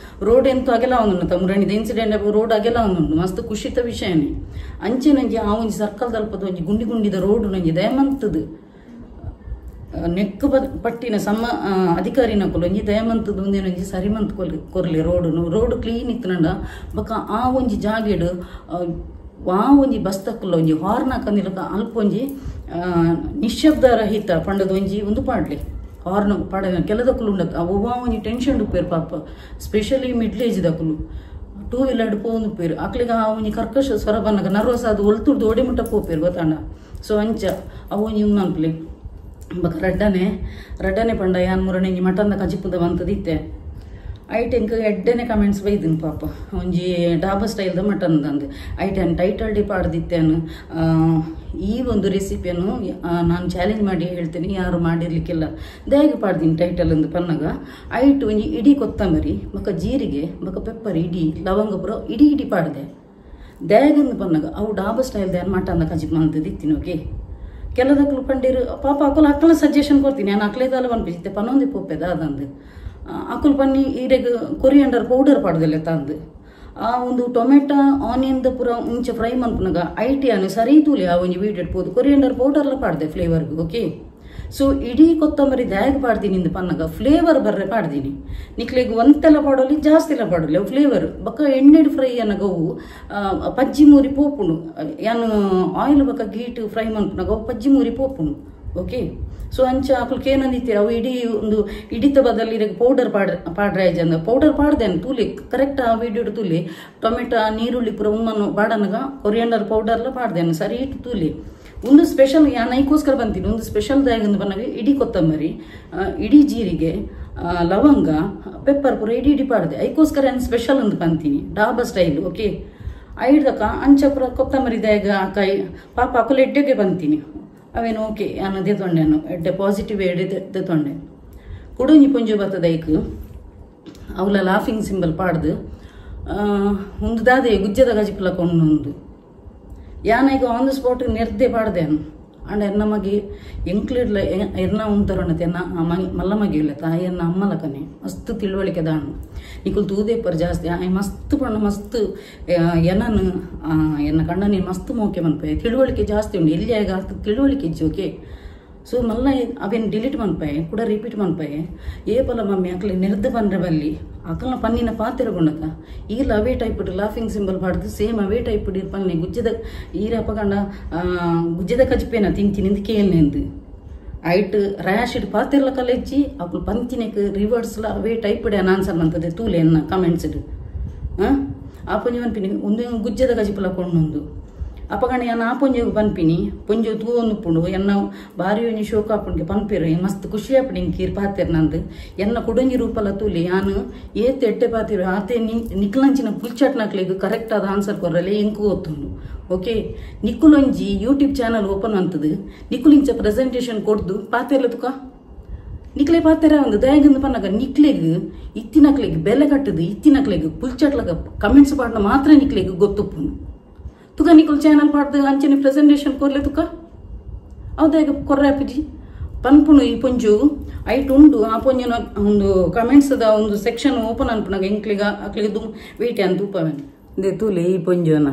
ರೋಡ್ ಎಂತ ಅಗೆಲ ಒಂದುಂಡು ತಮ್ಮರಣಿದ ಇನ್ಸಿಡೆಂಟ್ ರೋಡ್ ಅಗೆಲ ಒಂದುಂಡು ಮಸ್ತ್ ಖುಷಿತ ವಿಷಯನೇ ಅಂಚೆನಂಜಿ ಆ ಒಂಜಿ ಸರ್ಕಲ್ ದಲ್ಪದ ಒಂಜಿ ಗುಂಡಿ ಗುಂಡಿದ ರೋಡ್ ಒಂಜಿ ದಯಮಂತದ ನೆಕ್ಕು ಪಟ್ಟಿನ ಸಮ ಅಧಿಕಾರಿನಕುಲು ಒಂಜಿ ದಯಮಂತದ ಒಂದೇನೊಂಜಿ ಸರಿಮಂತ್ ಕೊರ್ಲಿ ರೋಡುನು ರೋಡ್ ಕ್ಲೀನ್ ಇತ್ತನಂಡ ಬೊಕ ಆ ಒಂಜಿ ಜಾಗೆಡು ವಾ ಒಂಜಿ ಬಸ್ ತಕ್ಕುಲ್ಲ ಒಂಜಿ ಹಾರ್ನ್ ಹಾಕಂದಿಲಕ ಅಲ್ಪ ಒಂಜಿ ನಿಶಬ್ದ ರಹಿತ ಪಂಡದ ಒಂಜಿ ಒಂದು ಪಾಡ್ಲಿ ಹಾರ್ನ್ ಪಾಡ ಕೆಲದಕ್ಕುಲು ಉಂಡತ್ತ ಅವ್ವ ಒಂಜಿ ಟೆನ್ಷನ್ ಉಪ್ಪೇರು ಪಾಪ ಸ್ಪೆಷಲಿ ಮಿಡ್ಲ್ ಏಜ್ ದಕ್ಕುಲು ಟೂ ವೀಲರ್ ಪೋಂದು ಪೇರು ಅಕ್ಲಿಗ ಆ ಒಂಜಿ ಕರ್ಕಶ ಸ್ವರ ಬನ್ನಗ ನರ್ವಸ್ ಅದು ಒಲ್ತುಡ್ದು ಒಡೆ ಮುಟ್ಟ ಪೋಪೇರು ಗೊತ್ತಾಂಡ ಸೊ ಅಂಚ ಅವು ಒಂಜಿ ಉಂದು ಅನ್ಪಲೆ ಬೊಕ ರಡ್ಡನೆ ರಡ್ಡನೆ ಪಂಡ ಯಾನ್ ಮುರಣೆ ಇಂಜಿ ಮಟನ್ದ ಕಜಿಪುದ ಬಂತದಿತ್ತೆ ಐಟ್ ಎಂಕ್ ಎಡ್ಡೆನೆ ಕಮೆಂಟ್ಸ್ ಬೈದಿನ ಪಾಪ ಒಂಜಿ ಡಾಬಾ ಸ್ಟೈಲ್ದ ಮಟನ್ ದಂದು ಐಟ್ ಅನ್ ಟೈಟಲ್ ಡಿ ಪಾಡ್ದಿತ್ತೇನು ಈ ಒಂದು ರೆಸಿಪಿಯನ್ನು ನಾನು ಚಾಲೆಂಜ್ ಮಾಡಿ ಹೇಳ್ತೇನೆ ಯಾರು ಮಾಡಿರ್ಲಿಕ್ಕಿಲ್ಲ ದಾಯಗ ಪಾಡ್ದಿನಿ ಟೈಟಲ್ ಅಂದು ಪನ್ನಗ ಐಟ್ ಒಂಜಿ ಇಡೀ ಕೊತ್ತಂಬರಿ ಬೊಕ ಜೀರಿಗೆ ಬೊಕ ಪೆಪ್ಪರ್ ಇಡೀ ಲವಂಗ ಪೂರ ಇಡೀ ಇಡೀ ಪಾಡ್ದೆ ದಾಯಗಂದು ಪನ್ನಗ ಅವು ಡಾಬಾ ಸ್ಟೈಲ್ ದಾನ್ ಮಟನ್ ಕಜಿಪ್ ಮಂತದಿತ್ತಿನ ಓಕೆ ಕೆಲದಕ್ಲು ಪಂಡೀರು ಪಾಪ ಅಕುಲು ಅಕ್ಕಲ ಸಜೆಷನ್ ಕೊಡ್ತೀನಿ ನಾನು ಅಕ್ಲೇದಾಲ ಪನ್ಪಿಜಿತ್ತೆ ಪನೊಂದಿ ಪೋಪೆದ ಅದಂದು ಅಕುಲು ಪನ್ನಿ ಈರೆಗ್ ಕೊರಿಯಂಡರ್ ಪೌಡರ್ ಪಾಡ್ದಲ್ಲ ತಂದು ಆ ಒಂದು ಟೊಮೆಟೊ ಆನಿಯನ್ದ ಪೂರ ಮುಂಚೆ ಫ್ರೈ ಮನ್ಪುನಗ IT ಅನ್ನು ಸರಿ ತೂಲಿ ಆ ಒಂಜಿ ವೀಡಿಯೋ ಪೋದು ಕೊರಿಯಂಡರ್ ಪೌಡರ್ಲ ಪಾಡ್ದೆ ಫ್ಲೇವರ್ಗೆ ಓಕೆ ಸೊ ಇಡೀ ಕೊತ್ತಂಬರಿ ದಾಯಗ ಪಾಡ್ದೀನಿ ಇಂದು ಪನ್ನಗ ಫ್ಲೇವರ್ ಬರ್ರೆ ಪಾಡ್ದೀನಿ ನಿಕ್ಲೆಗ್ ಒಂತೆಲ್ಲ ಪಾಡೋಲಿ ಜಾಸ್ತಿ ಎಲ್ಲ ಪಾಡೋಲಿ ಅವು ಫ್ಲೇವರ್ ಬೊಕ್ಕ ಎಣ್ಣೆಡ್ ಫ್ರೈ ಅನ್ನಗ ಅವು ಪಜ್ಜಿ ಮೂರಿ ಪೋಪುಂಡು ಯಾನು ಆಯಿಲ್ ಬೊಕ್ಕ ಗೀಟ್ ಫ್ರೈ ಮನ್ಪುನಗ ಅವು ಪಜ್ಜಿ ಮೂರಿ ಪೋಪುಂಡು ಓಕೆ ಸೊ ಅಂಚ ಅಕುಲು ಕೇನಂದಿತ್ತೀರ ಅವು ಇಡೀ ಒಂದು ಇಡಿತ ಬದಲು ಇರಗೆ ಪೌಡರ್ ಪಾಡ್ರೆ ಅಂದ ಪೌಡರ್ ಪಾಡ್ದೇನು ತೂಲಿ ಕರೆಕ್ಟ್ ಆ ವೀಡಿಯೋ ತೂಲಿ ಟೊಮೆಟೊ ನೀರುಳ್ಳಿ ಪೂರ ಉಮ್ಮನ್ನು ಬಾಡನಗ ಕೊರಿಯಂಡರ್ ಪೌಡರ್ಲ ಪಾಡ್ದೇನು ಸರಿ ಇಟ್ಟು ತೂಲಿ ಒಂದು ಸ್ಪೆಷಲ್ ಯಾನ್ ಐಕೋಸ್ಕರ ಬಂತೀನಿ ಒಂದು ಸ್ಪೆಷಲ್ ದಾಯಗಂದು ಬಂದಾಗ ಇಡೀ ಕೊತ್ತಂಬರಿ ಇಡೀ ಜೀರಿಗೆ ಲವಂಗ ಪೆಪ್ಪರ್ ಪೂರ ಇಡೀ ಇಡೀ ಪಾಡ್ದೆ ಐಕೋಸ್ಕರ ಏನು ಸ್ಪೆಷಲ್ ಅಂದು ಬಂತೀನಿ ಡಾಬಾ ಸ್ಟೈಲ್ ಓಕೆ ಐಡ್ದಕ್ಕ ಅಂಚ ಪೂರ ಕೊತ್ತಂಬರಿ ದಾಯಗ ಕಾಯಿ ಪಾಪ ಅಕುಲು ಎಡ್ಡೆಗೆ ಬಂತೀನಿ ಅವೇನು ಓಕೆ ನಾನು ದೆತೊಂಡೆನು ಎಡ್ಡೆ ಪಾಸಿಟಿವ್ ಎಡ್ಡೆ ದೆತೊಂಡೆ ಕುಡುಂಜಿ ಪುಂಜು ಬರ್ತದ ಐಕ್ ಅವಲ ಲಾಫಿಂಗ್ ಸಿಂಬಲ್ ಪಾಡ್ದು ಒಂದು ದಾದೆ ಗುಜ್ಜದ ಗಜಿಪುಲ ಕೊಂಡು ಯಾನ ಈಗ ಆನ್ the spot ನೆರ್ದೆ ಪಾಡ್ದೇನು ಅಂಡ ಎನ್ನ ಮಗೆ ಎಂಕ್ಲಿಡ್ಲ ಎನ್ನ ಉಂತರೋಣತೆ ಎನ್ನ ಮಲ್ಲ ಮಗಿ ಇಲ್ಲ ತಾಯಿ ಎನ್ನ ಅಮ್ಮಲಕನೆ ಮಸ್ತ್ ತಿಳುವಳಿಕೆ ದಾಣು ನಿಕುಲ್ ತೂದೇಪರ್ ಜಾಸ್ತಿ ಆಯ್ ಮಸ್ತ್ ಪಣ್ಣ ಮಸ್ತ್ ಎನ್ನನು ಎನ್ನ ಕಣ್ಣನಿ ಮಸ್ತ್ ಮೋಕೆ ಮನ್ಪೆ ತಿಳುವಳಿಕೆ ಜಾಸ್ತಿ ಉಂಡು ಎಲ್ಲಿ ಆಗ ತಿಳುವಳಿಕೆ ಇಜ್ಜಿ ಓಕೆ ಸೊ ಮಲ್ಲ ಅವೇನು ಡಿಲೀಟ್ ಮನ್ಪಾಯೆ ಕೂಡ ರಿಪೀಟ್ ಮನ್ಪಾಯೆ ಏ ಪಲ ಮಮ್ಮಿ ಅಕ್ಲೆ ನೆರ್ದು ಪನ್ರೆ ಬಲ್ಲಿ ಅಕಲ್ನ ಪನ್ನಿನ ಪಾತಿರಗೊಂಡತ ಈಲ ಅವೇ ಟೈಪ್ ಲಾಫಿಂಗ್ ಸಿಂಬಲ್ ಪಾಡ್ದು ಸೇಮ್ ಅವೇ ಟೈಪ್ ಪನ್ನಿ ಗುಜ್ಜದ ಈರ ಅಪಗಂಡ ಗುಜ್ಜದ ಕಜಿಪೇನ ತಿಂತಿನಿಂದ ಕೇಳ್ನೆಂದು ಐಟ್ ರ್ಯಾಶ್ it ಪಾತಿರ್ಲ ಕಲೆಜ್ಜಿ ಅಕುಲು ಪಂತಿನೆಕ್ ರಿವರ್ಸ್ಲ ಅವೇ ಟೈಪ್ ಆನ್ಸರ್ ಮಂತದೆ ತೂಲೆ ಎನ್ನ ಕಮೆಂಟ್ಸ್ ಇಡು ಹಾಂ ಆ ಪೊಂಜಿ ಪನ್ಪಿನಿ ಒಂದು ಗುಜ್ಜದ ಕಜಿಪುಲ ಕೊಂಡೊಂದು ಅಪಗಣ ಯಾನ್ ಆ ಪೊಂಜೆಗ್ ಪನ್ಪಿನಿ ಪೊಂಜೆ ತೂವೊಂದುಪ್ಪುಂಡು ಎನ್ನ ಬಾರಿ ಒಂಜಿ ಶೋಕ ಆಪುಂಡು ಪನ್ಪಿರು ಮಸ್ತ್ ಖುಷಿ ಆಪುಂಡು ಇಂಕ್ ಈರ್ ಪಾತೆರ್ ನಂದು ಎನ್ನ ಕುಡೊಂಜಿ ರೂಪಲ ತೂಲಿ ಯಾನ್ ಏತ್ ಎಡ್ಡೆ ಪಾತೆರು ಆತೆ ನಿಕ್ಲಂಚಿನ ಪುಲ್ಚಾಟ್ನಕ್ಲೆಗ್ ಕರೆಕ್ಟ್ ಆದ ಆನ್ಸರ್ ಕೊರ್ರಲೆ ಇಂಕು ಗೊತ್ತುಂಡು ಓಕೆ ನಿಕ್ಕುಲೊಂಜಿ ಯೂಟ್ಯೂಬ್ ಚಾನಲ್ ಓಪನ್ ಅಂತದು ನಿಕ್ಕುಲಿಂಚ ಪ್ರೆಸೆಂಟೇಷನ್ ಕೊಡ್ದು ಪಾತೆರ್ಲ ತುಕ ನಿಕ್ಲೆ ಪಾತೆರ ಒಂದು ದಯಗಂದು ಪನ್ನಗ ನಿಕ್ಲೆಗ್ ಇತ್ತಿನಕ್ಲೆಗ್ ಬೆಲೆ ಕಟ್ಟದು ಇತ್ತಿನಕ್ಲೆಗ್ ಪುಲ್ಚಾಟ್ಲಗ ಕಮೆಂಟ್ಸ್ ಪಾಡ್ನ ಮಾತ್ರ ನಿಕ್ಲೆಗ್ ಗೊತ್ತುಪ್ಪುಂಡು ತುಕ ನಿಕುಲ್ ಚಾನಲ್ ಪಾಡ್ದು ಅಂಚನೆ ಪ್ರೆಸೆಂಟೇಷನ್ ಕೊರ್ಲೆ ತುಕ ಹೌದಾಗ ಕೊರ್ರಾಪಿಜಿ ಪನ್ಪುಣು ಈ ಪೊಂಜು ಐಟ್ ಉಂಡು ಆ ಪೊಂಜನ ಒಂದು ಕಮೆಂಟ್ಸ್ದ ಒಂದು ಸೆಕ್ಷನ್ ಓಪನ್ ಅನ್ಪುನಾಗ ಎಂಕ್ಲಿಗ ಅಕ್ಲಿಗೆ ದು ವೀಟೆ ಅಂತ ತೂಪವೇನು they ತೂಲೆ ಈ ಪೊಂಜೋನ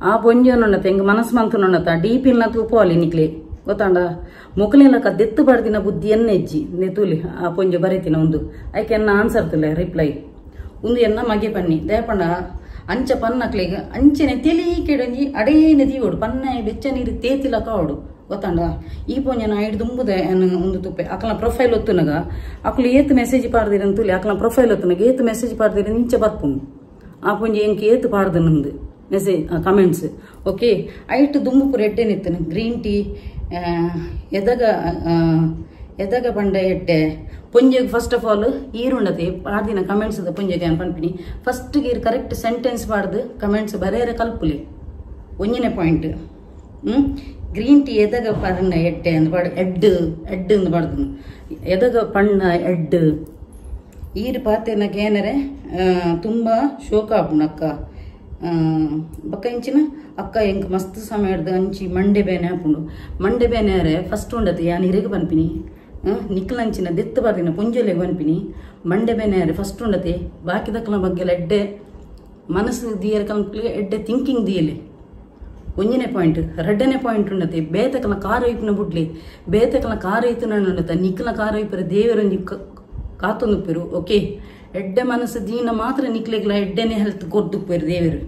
ಆ ಪೊಂಜೋನ ತೆಂಗ್ ಮನಸ್ಸು ಮಂತನೊಣ್ಣತ ಡೀಪಿಲ್ನ ತೂಪೋಲಿ ನಿಕ್ಲೆ ಗೊತ್ತಾಂಡ ಮೊಕಲೆಲ್ಲ ಕದ್ದೆತ್ತು ಬಾರ್ದಿನ ಬುದ್ಧಿ ಎನ್ನೆಜ್ಜಿ ನೇ ತೂಲಿ ಆ ಪೊಂಜು ಬರೀತಿನ ಒಂದು ಐಕೆ ಎನ್ನ ಆನ್ಸರ್ ತುಲೆ ರಿಪ್ಲೈ ಒಂದು ಎನ್ನ ಮಗೆ ಪನ್ನಿ ದಯಪಂಡ ಅಂಚ ಪನ್ನಕ್ಲೆಗ್ ಅಂಚನೆ ತೆಲಿ ಕೆಡೊಂಜಿ ಅಡೇನೆ ದೀವೋಡು ಪನ್ನ ಬೆಚ್ಚ ನೀರು ತೇತಿಲಕ ಅವಡು ಗೊತ್ತಾಂಡ ಈ ಪೊಂಜನ ಐಡ್ ದುಂಬುದೆ ಒಂದು ತುಪ್ಪೆ ಅಕಲ ಪ್ರೊಫೈಲ್ ಒತ್ತುನಗ ಅಕಲು ಏತ್ ಮೆಸೇಜ್ ಪಾಡ್ದಿರ ತುಲಿ ಅಕಲ ಪ್ರೊಫೈಲ್ ಒತ್ತುನಗ ಏತ್ ಮೆಸೇಜ್ ಪಾಡ್ದಿರ ಇಂಚ ಬರ್ಪುಂಡು ಆ ಪೊಂಜಿ ಎಂಕ್ ಏತ್ ಪಾಡ್ದು ನಂದು ಮೆಸೇಜ್ ಕಮೆಂಟ್ಸ್ ಓಕೆ ಐಟ್ ದುಂಬು ಪೂರ ಎಡ್ಡೆನಿತ್ತನು ಗ್ರೀನ್ ಟೀ ಎದಗ ಎದಗ ಪಂಡ ಎಡ್ಡೆ ಪೊಂಜೆಗ್ ಫಸ್ಟ್ ಆಫ್ ಆಲ್ ಈರುಂಡತೆ ಪಾಡ್ದಿನ ಕಮೆಂಟ್ಸ್ ಪೊಂಜೆಗೆ ಅನ್ ಪನ್ಪಿನಿ ಫಸ್ಟ್ ಈರ್ ಕರೆಕ್ಟ್ ಸೆಂಟೆನ್ಸ್ ಪಾಡ್ದು ಕಮೆಂಟ್ಸ್ ಬರೇರೆ ಕಲ್ಪುಲೆ ಒಂಜನೇ ಪಾಯಿಂಟ್ ಗ್ರೀನ್ ಟೀ ಎದಗ ಪಣ್ಣ ಎಡ್ಡೆ ಅಂದ್ ಪಾಡ್ ಎಡ್ ಎಡ್ ಅಂದ್ ಪಾಡ್ದು ಎದಗ ಪಣ್ಣ ಎಡ್ ಈರ್ ಪಾತೆನಕ ಏನರೆ ತುಂಬ ಶೋಕ ಆಪುಂಡು ಅಕ್ಕ ಬೊಕ್ಕ ಇಂಚಿನ ಅಕ್ಕ ಎಂಕ್ ಮಸ್ತ್ ಸಮಯ ಅಂಚಿ ಮಂಡೆ ಬೇನೆ ಆಪುಂಡು ಮಂಡೆ ಬೇನೆ ಆರೆ ಫಸ್ಟ್ ಉಂಡತೆ ಯಾನ್ ಇರೆಗ್ ಪನ್ಪಿನಿ ನಿಕ್ಲಂಚಿನ ದೆತ್ತು ಬಾರ್ದಿನ ಪೊಂಜೊಲೆಗ್ ಪನ್ಪಿನಿ ಮಂಡೆ ಬೇನೆ ಆರೆ ಫಸ್ಟ್ ಉಂಡತೆ ಬಾಕಿದಕ್ಲ ಬಗ್ಗೆ ಎಡ್ಡೆ ಮನಸ್ಸು ದಿಯರ ಕಲ್ಪಲೆ ಎಡ್ಡೆ ಥಿಂಕಿಂಗ್ ದಿಯಲೆ ಒಂಜನೇ ಪಾಯಿಂಟ್ ರಡ್ಡನೇ ಪಾಯಿಂಟ್ ಉಂಡತೆ ಬೇತಕಲ ಕಾರ್ ಐಪುನ ಬುಡ್ಲಿ ಬೇತಕಲ ಕಾರ್ ಐತುನ ಉಂಡತೆ ನಿಕ್ಲ ಕಾರ್ ಐಪರ ದೇವರೊಂಜಿ ಕಾತೊಂದುಪ್ಪೆರು ಓಕೆ ಎಡ್ಡೆ ಮನಸ್ಸು ದೀನ ಮಾತ್ರ ನಿಕ್ಲೆಗ್ಲ ಎಡ್ಡೆನೆ ಹೆಲ್ತ್ ಕೊರ್ದುಪ್ಪೆರು ದೇವರು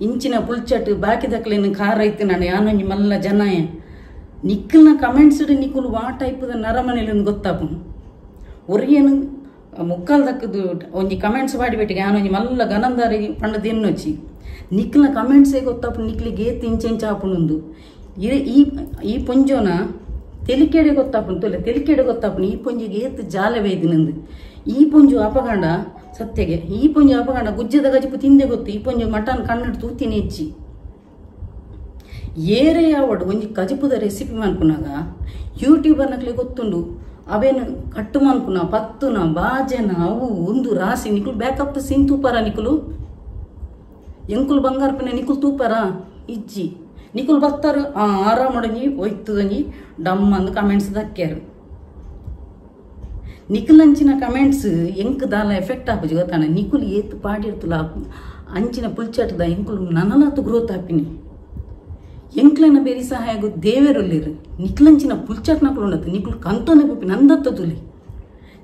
ಇಂಚಿನ ಪುಲ್ಚಟ್ ಬಾಕಿದಕ್ಲೇನು ಖಾರ ಐತೆ ನಾನು ಯಾನೊಂಜಿ ಮಲ್ಲ ಜನಾಯ ನಿಕ್ಕಲ್ನ ಕಮೆಂಟ್ಸ್ ನಿಕ್ಕುಲು ವಾ ಟೈಪದ ನರಮನೆಲಿ ಗೊತ್ತಾಪುಂಡು ಒರಿಯನು ಮುಕ್ಕಾಲ್ ದಕ್ಕದು ಒಂಜಿ ಕಮೆಂಟ್ಸ್ ಮಾಡಿಬಿಟ್ಟಿಗೆ ಆನ್ ಒಂಜಿ ಮಲ್ಲ ಗನಂದಾರಿ ಪಂಡ ದಿನ್ನೊಚ್ಚಿ ನಿಕ್ಲ ಕಮೆಂಟ್ಸೇ ಗೊತ್ತಪ್ಪ ನಿಕ್ಲಿಗೆ ಏತ್ ಇಂಚೆಂಚ ಆಪುಂಡು ಈ ಈ ಪೊಂಜೋನ ತೆಲಿಕೆಡೆ ಗೊತ್ತಾಪುಂಡು ತೊಲೆ ತೆಲಿಕೆಡೆ ಗೊತ್ತಾಪುಂಡು ಈ ಪೊಂಜಿಗೆ ಏತ್ ಜಾಲೆ ಬೈದಿನಂದು ಈ ಪೊಂಜು ಅಪಗಂಡ ಸತ್ಯಗೆ ಈ ಪೊಂಜು ಅಪಗಂಡ ಗುಜ್ಜದ ಗಜಿಪು ತಿಂದೆ ಗೊತ್ತು ಈ ಪೊಂಜು ಮಟನ್ ಕಣ್ಣು ತೂತಿನ ಹೆಚ್ಚಿ ಏರೇ ಯಾವಡು ಒಂಜಿ ಕಜಿಪುದ ರೆಸಿಪಿ ಮನ್ಪುನಾಗ ಯೂಟ್ಯೂಬರ್ ನಕ್ಲೆ ಗೊತ್ತುಂಡು ಅವೇನು ಕಟ್ಟು ಮನ್ಪುನ ಪತ್ತುನ ಬಾಜನ ಅವು ಒಂದು ರಾಸಿ ನಿಕುಲು ಬ್ಯಾಕಪ್ ಸೀನ್ ತೂಪಾರ ನಿಕುಲು ಎಂಕುಲು ಬಂಗಾರಪಿನ ನಿಕುಲು ತೂಪಾರ ಇಜ್ಜಿ ನಿಕುಲು ಬತ್ತಾರು ಆ ಆರಾಮಡಂಜಿ ಒಯ್ತದಂಜಿ ಡಮ್ ಅಂದು ಕಮೆಂಟ್ಸ್ ದಕ್ಕ್ಯಾರು ನಿಕುಲಂಚಿನ ಕಮೆಂಟ್ಸ್ ಎಂಕ್ ದಾಲ ಎಫೆಕ್ಟ್ ಆಪುಜಿ ಗೊತ್ತಾಣ ನಿಕುಲು ಏತ್ ಪಾಡಿರ್ತುಲ ಅಂಚಿನ ಪುಲ್ಚಾಟದ ಎಂಕುಲು ನನಲಾತು ಗ್ರೋತ್ ಆಪಿನಿ ಎಂಕ್ಲನ ಬೇರಿ ಸಹಾಯ ದೇವೆರುಲ್ಲೇರು ನಿಕ್ಲಂಚಿನ ಪುಲ್ಚಾಟ್ ನಕಲು ಉಂಡತ್ತ ನಿಕುಲು ಕಂತೋನೆ ಪುಪ್ಪಿ ನಂದತ್ತ ತುಲಿ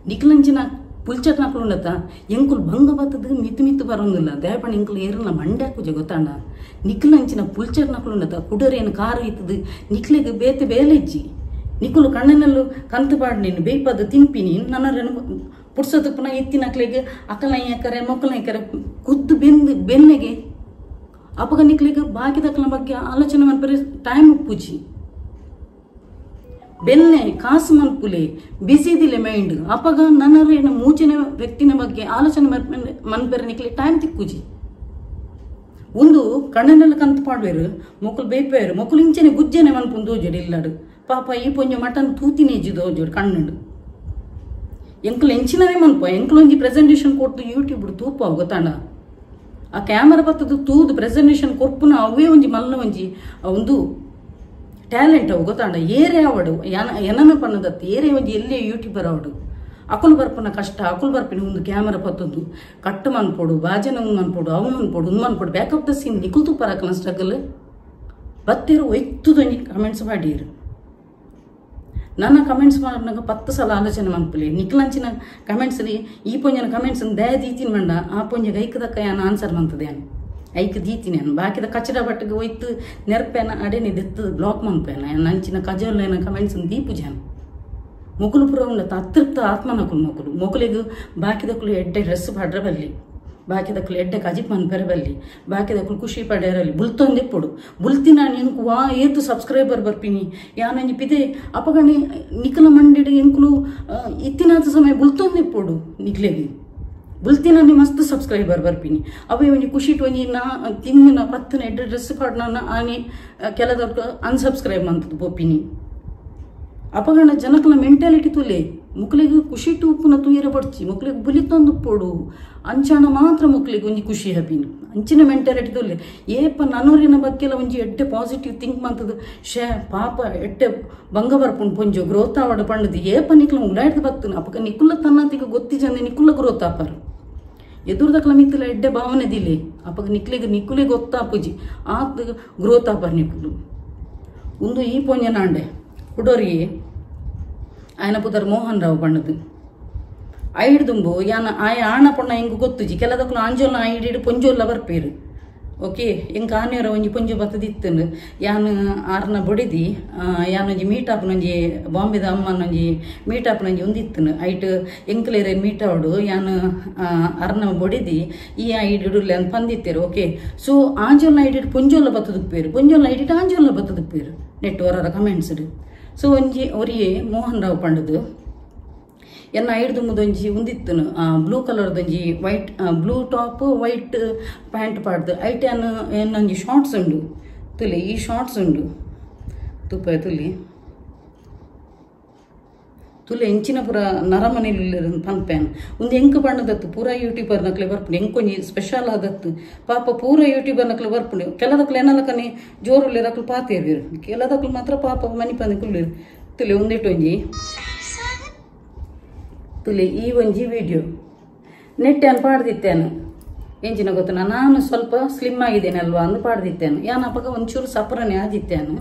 ನಿಕ್ಲಂಚಿನ ಪುಲ್ಚಾಟ್ ನಕಲು ಉಂಡತ್ತ ಎಂಕುಲು ಭಂಗ ಬತ್ತದ ಮಿತ್ತು ಮಿತ್ತು ಬರೋಂಗಿಲ್ಲ ದೇಪಣ್ಣ ಎಂಕುಲು ಏರಲ್ಲ ಮಂಡ್ಯಾಕುಜೆ ಗೊತ್ತಾಂಡ ನಿಕ್ಲಂಚಿನ ಪುಲ್ಚಾಟ್ ನಕಲು ಉಂಡತ್ತ ಕುಡರೇನು ಕಾರು ಇತ್ತದು ನಿಕ್ಲಿಗೆ ಬೇತೆ ಬೇಲೆಜ್ಜಿ ನಿಕುಲು ಕಣ್ಣನಲ್ಲೂ ಕಂತು ಪಾಡ್ ನೀನು ಬೇಯ್ಪದ ತಿನ್ಪಿನಿ ನನ್ನ ಪುಡ್ಸೋದು ಪುನಃ ಎತ್ತಿನಕ್ಲಿಗೆ ಅಕಲ ಯಾಕರೆ ಮೊಕ್ಕಲ ಯಾಕರೆ ಕುದ್ದು ಬೆಂದು ಬೆನ್ನೆಗೆ ಅಪಗ ನಿಕ್ಲಿಗೆ ಬಾಕಿದಕ್ಕಲ ಬಗ್ಗೆ ಆಲೋಚನೆ ಮನ್ಪರೆ ಟೈಮ್ ಉಪ್ಪುಜಿ ಬೆನ್ನೆ ಕಾಸು ಮನ್ಪುಲೆ ಬಿಸಿದಿಲೆ ಮೈಂಡ್ ಅಪಗ ನನ್ನರೇನ ಮೂಚಿನ ವ್ಯಕ್ತಿನ ಬಗ್ಗೆ ಆಲೋಚನೆ ಮನ್ಪೆರೆ ನಿಕ್ಲಿ ಟೈಮ್ ತಿಕ್ಕುಜಿ ಒಂದು ಕಣ್ಣನೆಲ್ಲ ಕಂತು ಪಾಡ್ವೇರು ಮೊಕ್ಕಲು ಬೇಯ್ಪೇರು ಮೊಕ್ಕಲು ಇಂಚನೆ ಗುಜ್ಜನೆ ಮನ್ಪುಂದು ದೋಜೋಡು ಇಲ್ಲಾಡು ಪಾಪ ಈ ಪೊಂಜ ಮಟನ್ ತೂತಿನೇಜಿ ದೋಜೋಡು ಕಣ್ಣುಂಡು ಎಂಕುಲು ಎಂಚಿನವೇ ಮನ್ಪ ಎಂಕುಲೊಂಜಿ ಪ್ರೆಸೆಂಟೇಷನ್ ಕೊಟ್ಟು ಯೂಟ್ಯೂಬ್ ತೂಪ ಗೊತ್ತಾಂಡ ಆ ಕ್ಯಾಮರಾ ಬತ್ತದು ತೂದು ಪ್ರೆಸೆಂಟೇಷನ್ ಕೊರ್ಪುನ ಅವೇ ಒಂಜಿ ಮಲ್ಲ ಒಂಜಿ ಒಂದು ಟ್ಯಾಲೆಂಟ್ ಅವು ಗೊತ್ತಾಂಡ ಏರೇ ಅವಡು ಏನನ ಪನ್ನದತ್ತು ಏರೇ ಒಂಜಿ ಎಲ್ಲೇ ಯೂಟ್ಯೂಬರ್ ಅವಡು ಅಕುಲು ಬರ್ಪುನ ಕಷ್ಟ ಅಕುಲು ಬರ್ಪಿನ ಒಂದು ಕ್ಯಾಮರಾ ಪತ್ತೊಂದು ಕಟ್ಟು ಮನ್ಪೋಡು ಬಾಜನ ಒಂದು ಮನ್ಪೋಡು ಅವು ಮನ್ಪೋಡು ಒಂದು ಮನ್ಪೋಡು ಬ್ಯಾಕ್ ಆಫ್ the scene ನಿಕುಲು ತೂಪರ ಅಕಲ ಸ್ಟ್ರಗಲ್ ಬತ್ತೇರು ಒಯ್ತುದೊಂಜಿ ಕಮೆಂಟ್ಸ್ ಮಾಡಿರು ನನ್ನ ಕಮೆಂಟ್ಸ್ ಮಾಡಿನಾಗ 10 ಸಲ ಆಲೋಚನೆ ಮನ್ಪುಲಿ ನಿಕ್ಲಂಚಿನ ಕಮೆಂಟ್ಸ್ ಈ ಪೊಂಜನ ಕಮೆಂಟ್ಸ್ ದಯ ದೀತಿನ ಮಂಡ ಆ ಪೊಂಜ ಐಕದಕ್ಕ ಯಾನ ಆನ್ಸರ್ ಮಂತದೆ ಯಾನು ಐಕ್ ದೀತಿನಿ ನಾನು ಬಾಕಿದ ಕಚಡ ಬಟ್ಟಿಗೆ ಒಯ್ತು ನೆರ್ಪೇನ ಅಡೇನಿ ದೆತ್ತದ ಬ್ಲಾಕ್ ಮನ್ಪೇನ ಅಂಚಿನ ಕಜೋಲೇನ ಕಮೆಂಟ್ಸ್ ದೀಪುಜಾನ ಮೊಕಲು ಪುರ ಉಂಡತ್ತ ಅತೃಪ್ತ ಆತ್ಮನಕುಲು ಮೊಕಲು ಮೊಕಲಿಗೆ ಬಾಕಿದಕ್ಕಲು ಎಡ್ಡೆ ಡ್ರೆಸ್ ಪಾಡ್ರೆ ಬಲ್ಲಿ ಬಾಕಿದಕ್ಕಲು ಎಡ್ಡೆ ಕಜಿಪ್ ಮನ್ಪೆರೆ ಬಲ್ಲಿ ಬಾಕಿದಕ್ಕಲು ಖುಷಿ ಪಡೆಯರಲ್ಲಿ ಬುಲ್ತೊಂದಿಪ್ಪುಡು ಬುಲ್ತಿ ನಾನು ಎಂಕು ವಾ ಏತು ಸಬ್ಸ್ಕ್ರೈಬರ್ ಬರ್ಪಿನಿ ಯಾನೊಂಜಿ ಪಿದೆ ಅಪಗಣಿ ನಿಕಲ ಮಂಡಿಡು ಎಂಕುಲು ಇತ್ತಿನಾತ ಸಮಯ ಬುಲ್ತೊಂದಿಪ್ಪುಡು ನಿಕ್ಲೆಗೆ ಬುಲ್ತಿನಾನಿ ಮಸ್ತ್ ಸಬ್ಸ್ಕ್ರೈಬರ್ ಬರ್ಪಿನಿ ಅವೇ ಒಂಜಿ ಖುಷಿಟ್ ಒಂಜಿ ನಾ ತಿಂದಿನ ಪತ್ತನ ಎಡ್ಡೆ ಡ್ರೆಸ್ ಪಾಡ್ನ ಆನಿ ಕೆಲದಕ್ಕ ಅನ್ಸಬ್ಸ್ಕ್ರೈಬ್ ಮಂತದ್ದು ಪೋಪಿನಿ ಅಪಗಣ ಜನಕಲ ಮೆಂಟಾಲಿಟಿ ತುಲೆ ಮುಕ್ಲಿಗೆ ಖುಷಿ ಉಪ್ಪುನ ತುಯರ ಬಡ್ಚಿ ಮುಕ್ಲಿಗೆ ಬುಲಿತೊಂದು ಪೋಡು ಅಂಚಾಣ ಮಾತ್ರ ಮುಕ್ಲಿಗೆ ಒಂಜಿ ಖುಷಿ ಹಪಿನಿ ಅಂಚಿನ ಮೆಂಟಾಲಿಟಿ ತುಲೆ ಏಪ ನನೂರಿನ ಬಗ್ಗೆಲ್ಲ ಒಂಜಿ ಎಡ್ಡೆ ಪಾಸಿಟಿವ್ ಥಿಂಕ್ ಮಂತದ್ದು ಶೇ ಪಾಪ ಎಡ್ಡೆ ಬಂಗ ಬರ್ಪುಂಡು ಪೊಂಜು ಗ್ರೋತ್ ಆವಡ ಪಂಡದು ಏಪ ನಿಕ್ಲ ಉಡಾಡ್ದು ಬತ್ತುನು ಅಪಕ ನಿಕುಲ್ಲ ತನ್ನತಿಗೆ ಗೊತ್ತಿಜಂದೆ ನಿಕುಲ್ಲ ಗ್ರೋತ್ ಆಪಾರು ಎದುರ್ದಕ್ಲ ಮಿತ್ತಲ ಎಡ್ಡೆ ಭಾವನೆ ದಿಲೆ ಅಪಕ ನಿಕ್ಲಿಗೆ ನಿಕ್ಕುಲೆ ಗೊತ್ತಾಪುಜಿ ಆತ್ ಗ್ರೋತ್ ಆಪಾರು ನಿಕುಲು ಒಂದು ಈ ಪೊಂಜನಾಂಡೆ ಕುಡೋರಿ ಆಯನ ಪುದರ್ ಮೋಹನ್ ರಾವ್ ಬಣ್ಣದು ಐಡ್ದುಂಬು ಯಾನ ಆಯ ಆಣ ಪೊಣ್ಣ ಎಂಗು ಗೊತ್ತುಜಿ ಕೆಲದಕ್ಕೂ ಆಂಜೋಲ್ನ ಐಡಿಡು ಪೊಂಜೋಲ್ಲ ಬರ್ಪೇರು ಓಕೆ ಎಂಕ್ ಆನೆಯರ ಒಂಜಿ ಪೊಂಜು ಬತ್ತದಿತ್ತುಂಡು ಯಾನ್ ಆರ್ನ ಬೊಡಿದಿ ಯಾನೊಂಜಿ ಮೀಟಾಪ್ನೊಂಜಿ ಬಾಂಬೆದ ಅಮ್ಮನೊಂಜಿ ಮೀಟಾಪ್ನೊಂಜಿ ಒಂದಿತ್ತುಂಡು ಐಟ್ ಎಂಕ್ಲೇರೆ ಮೀಟ್ ಆವಡು ಯಾನ್ ಅರ್ನ ಬೊಡಿದಿ ಈ ಐಡಿಡುಲ್ಲೆ ಅಂತ ಪಂದಿತ್ತೇರು ಓಕೆ ಸೊ ಆಂಜೋಲ್ನ ಐಡಿಡು ಪೊಂಜೋಲ್ಲ ಬತ್ತದುಪ್ಪೇರು ಪೊಂಜೋಲ್ನ ಐಡಿಟ್ಟು ಆಂಜೋಲ್ನ ಬತ್ತದುಪ್ಪೇರು ನೆಟ್ ಹೊರರ ಕಮೆಂಟ್ಸ್ ಸೊ ಒಂಜಿ ಒರಿಯೇ ಮೋಹನ್ ರಾವ್ ಪಂಡದು ಎನ್ನ ಐಡ್ದು ಮುದೊಂಜಿ ಉಂದಿತ್ತುನು ಬ್ಲೂ ಕಲರ್ದೊಂಜಿ white blue top white pant ಪಾಡ್ದು ಐಟ್ ಯಾನ್ ಎನ್ನೊಂಜಿ ಶಾರ್ಟ್ಸ್ ಉಂಡು ತುಲಿ ಈ ಶಾರ್ಟ್ಸ್ ಉಂಡು ತುಪ್ಪ ತುಲಿ ತುಲೆ ಎಂಚಿನ ಪೂರ ನರಮನೆಯಲ್ಲಿ ಪನ್ಪೇನ್ ಒಂದು ಎಂಕ್ ಬಣ್ಣದತ್ತು ಪೂರ ಯೂಟ್ಯೂಬರ್ ನಕ್ಲೆ ಬರ್ಪುಂಡು ಎಂಕೊಂಜಿ ಸ್ಪೆಷಲ್ ಆದತ್ತು ಪಾಪ ಪೂರ ಯೂಟ್ಯೂಬರ್ ನಕ್ಲೆ ಬರ್ಪುಂಡು ಕೆಲದಕ್ಲು ಏನಲಕನೆ ಜೋರುಲ್ಲೇರು ಅಕ್ಲು ಪಾತೇರು ಕೆಲದಕ್ಲು ಮಾತ್ರ ಪಾಪ ಮನಿ ಪಂದಿ ಕುಲ್ಲೇರು ತುಲೆ ಒಂದಿಟ್ಟೊಂಜಿ ತುಲೆ ಈ ಒಂಜಿ ವಿಡಿಯೋ ನೆಟ್ಟೆನ್ ಪಾಡ್ದಿತ್ತೇನು ಎಂಚಿನ ಗೊತ್ತನ ನಾನು ಸ್ವಲ್ಪ ಸ್ಲಿಮ್ ಆಗಿದ್ದೇನೆ ಅಲ್ವಾ ಅಂದು ಪಾಡ್ದಿತ್ತೇನು ಯಾನಪಗ ಒಂಚೂರು ಸಪರನೆ ಆದಿತ್ತೇನು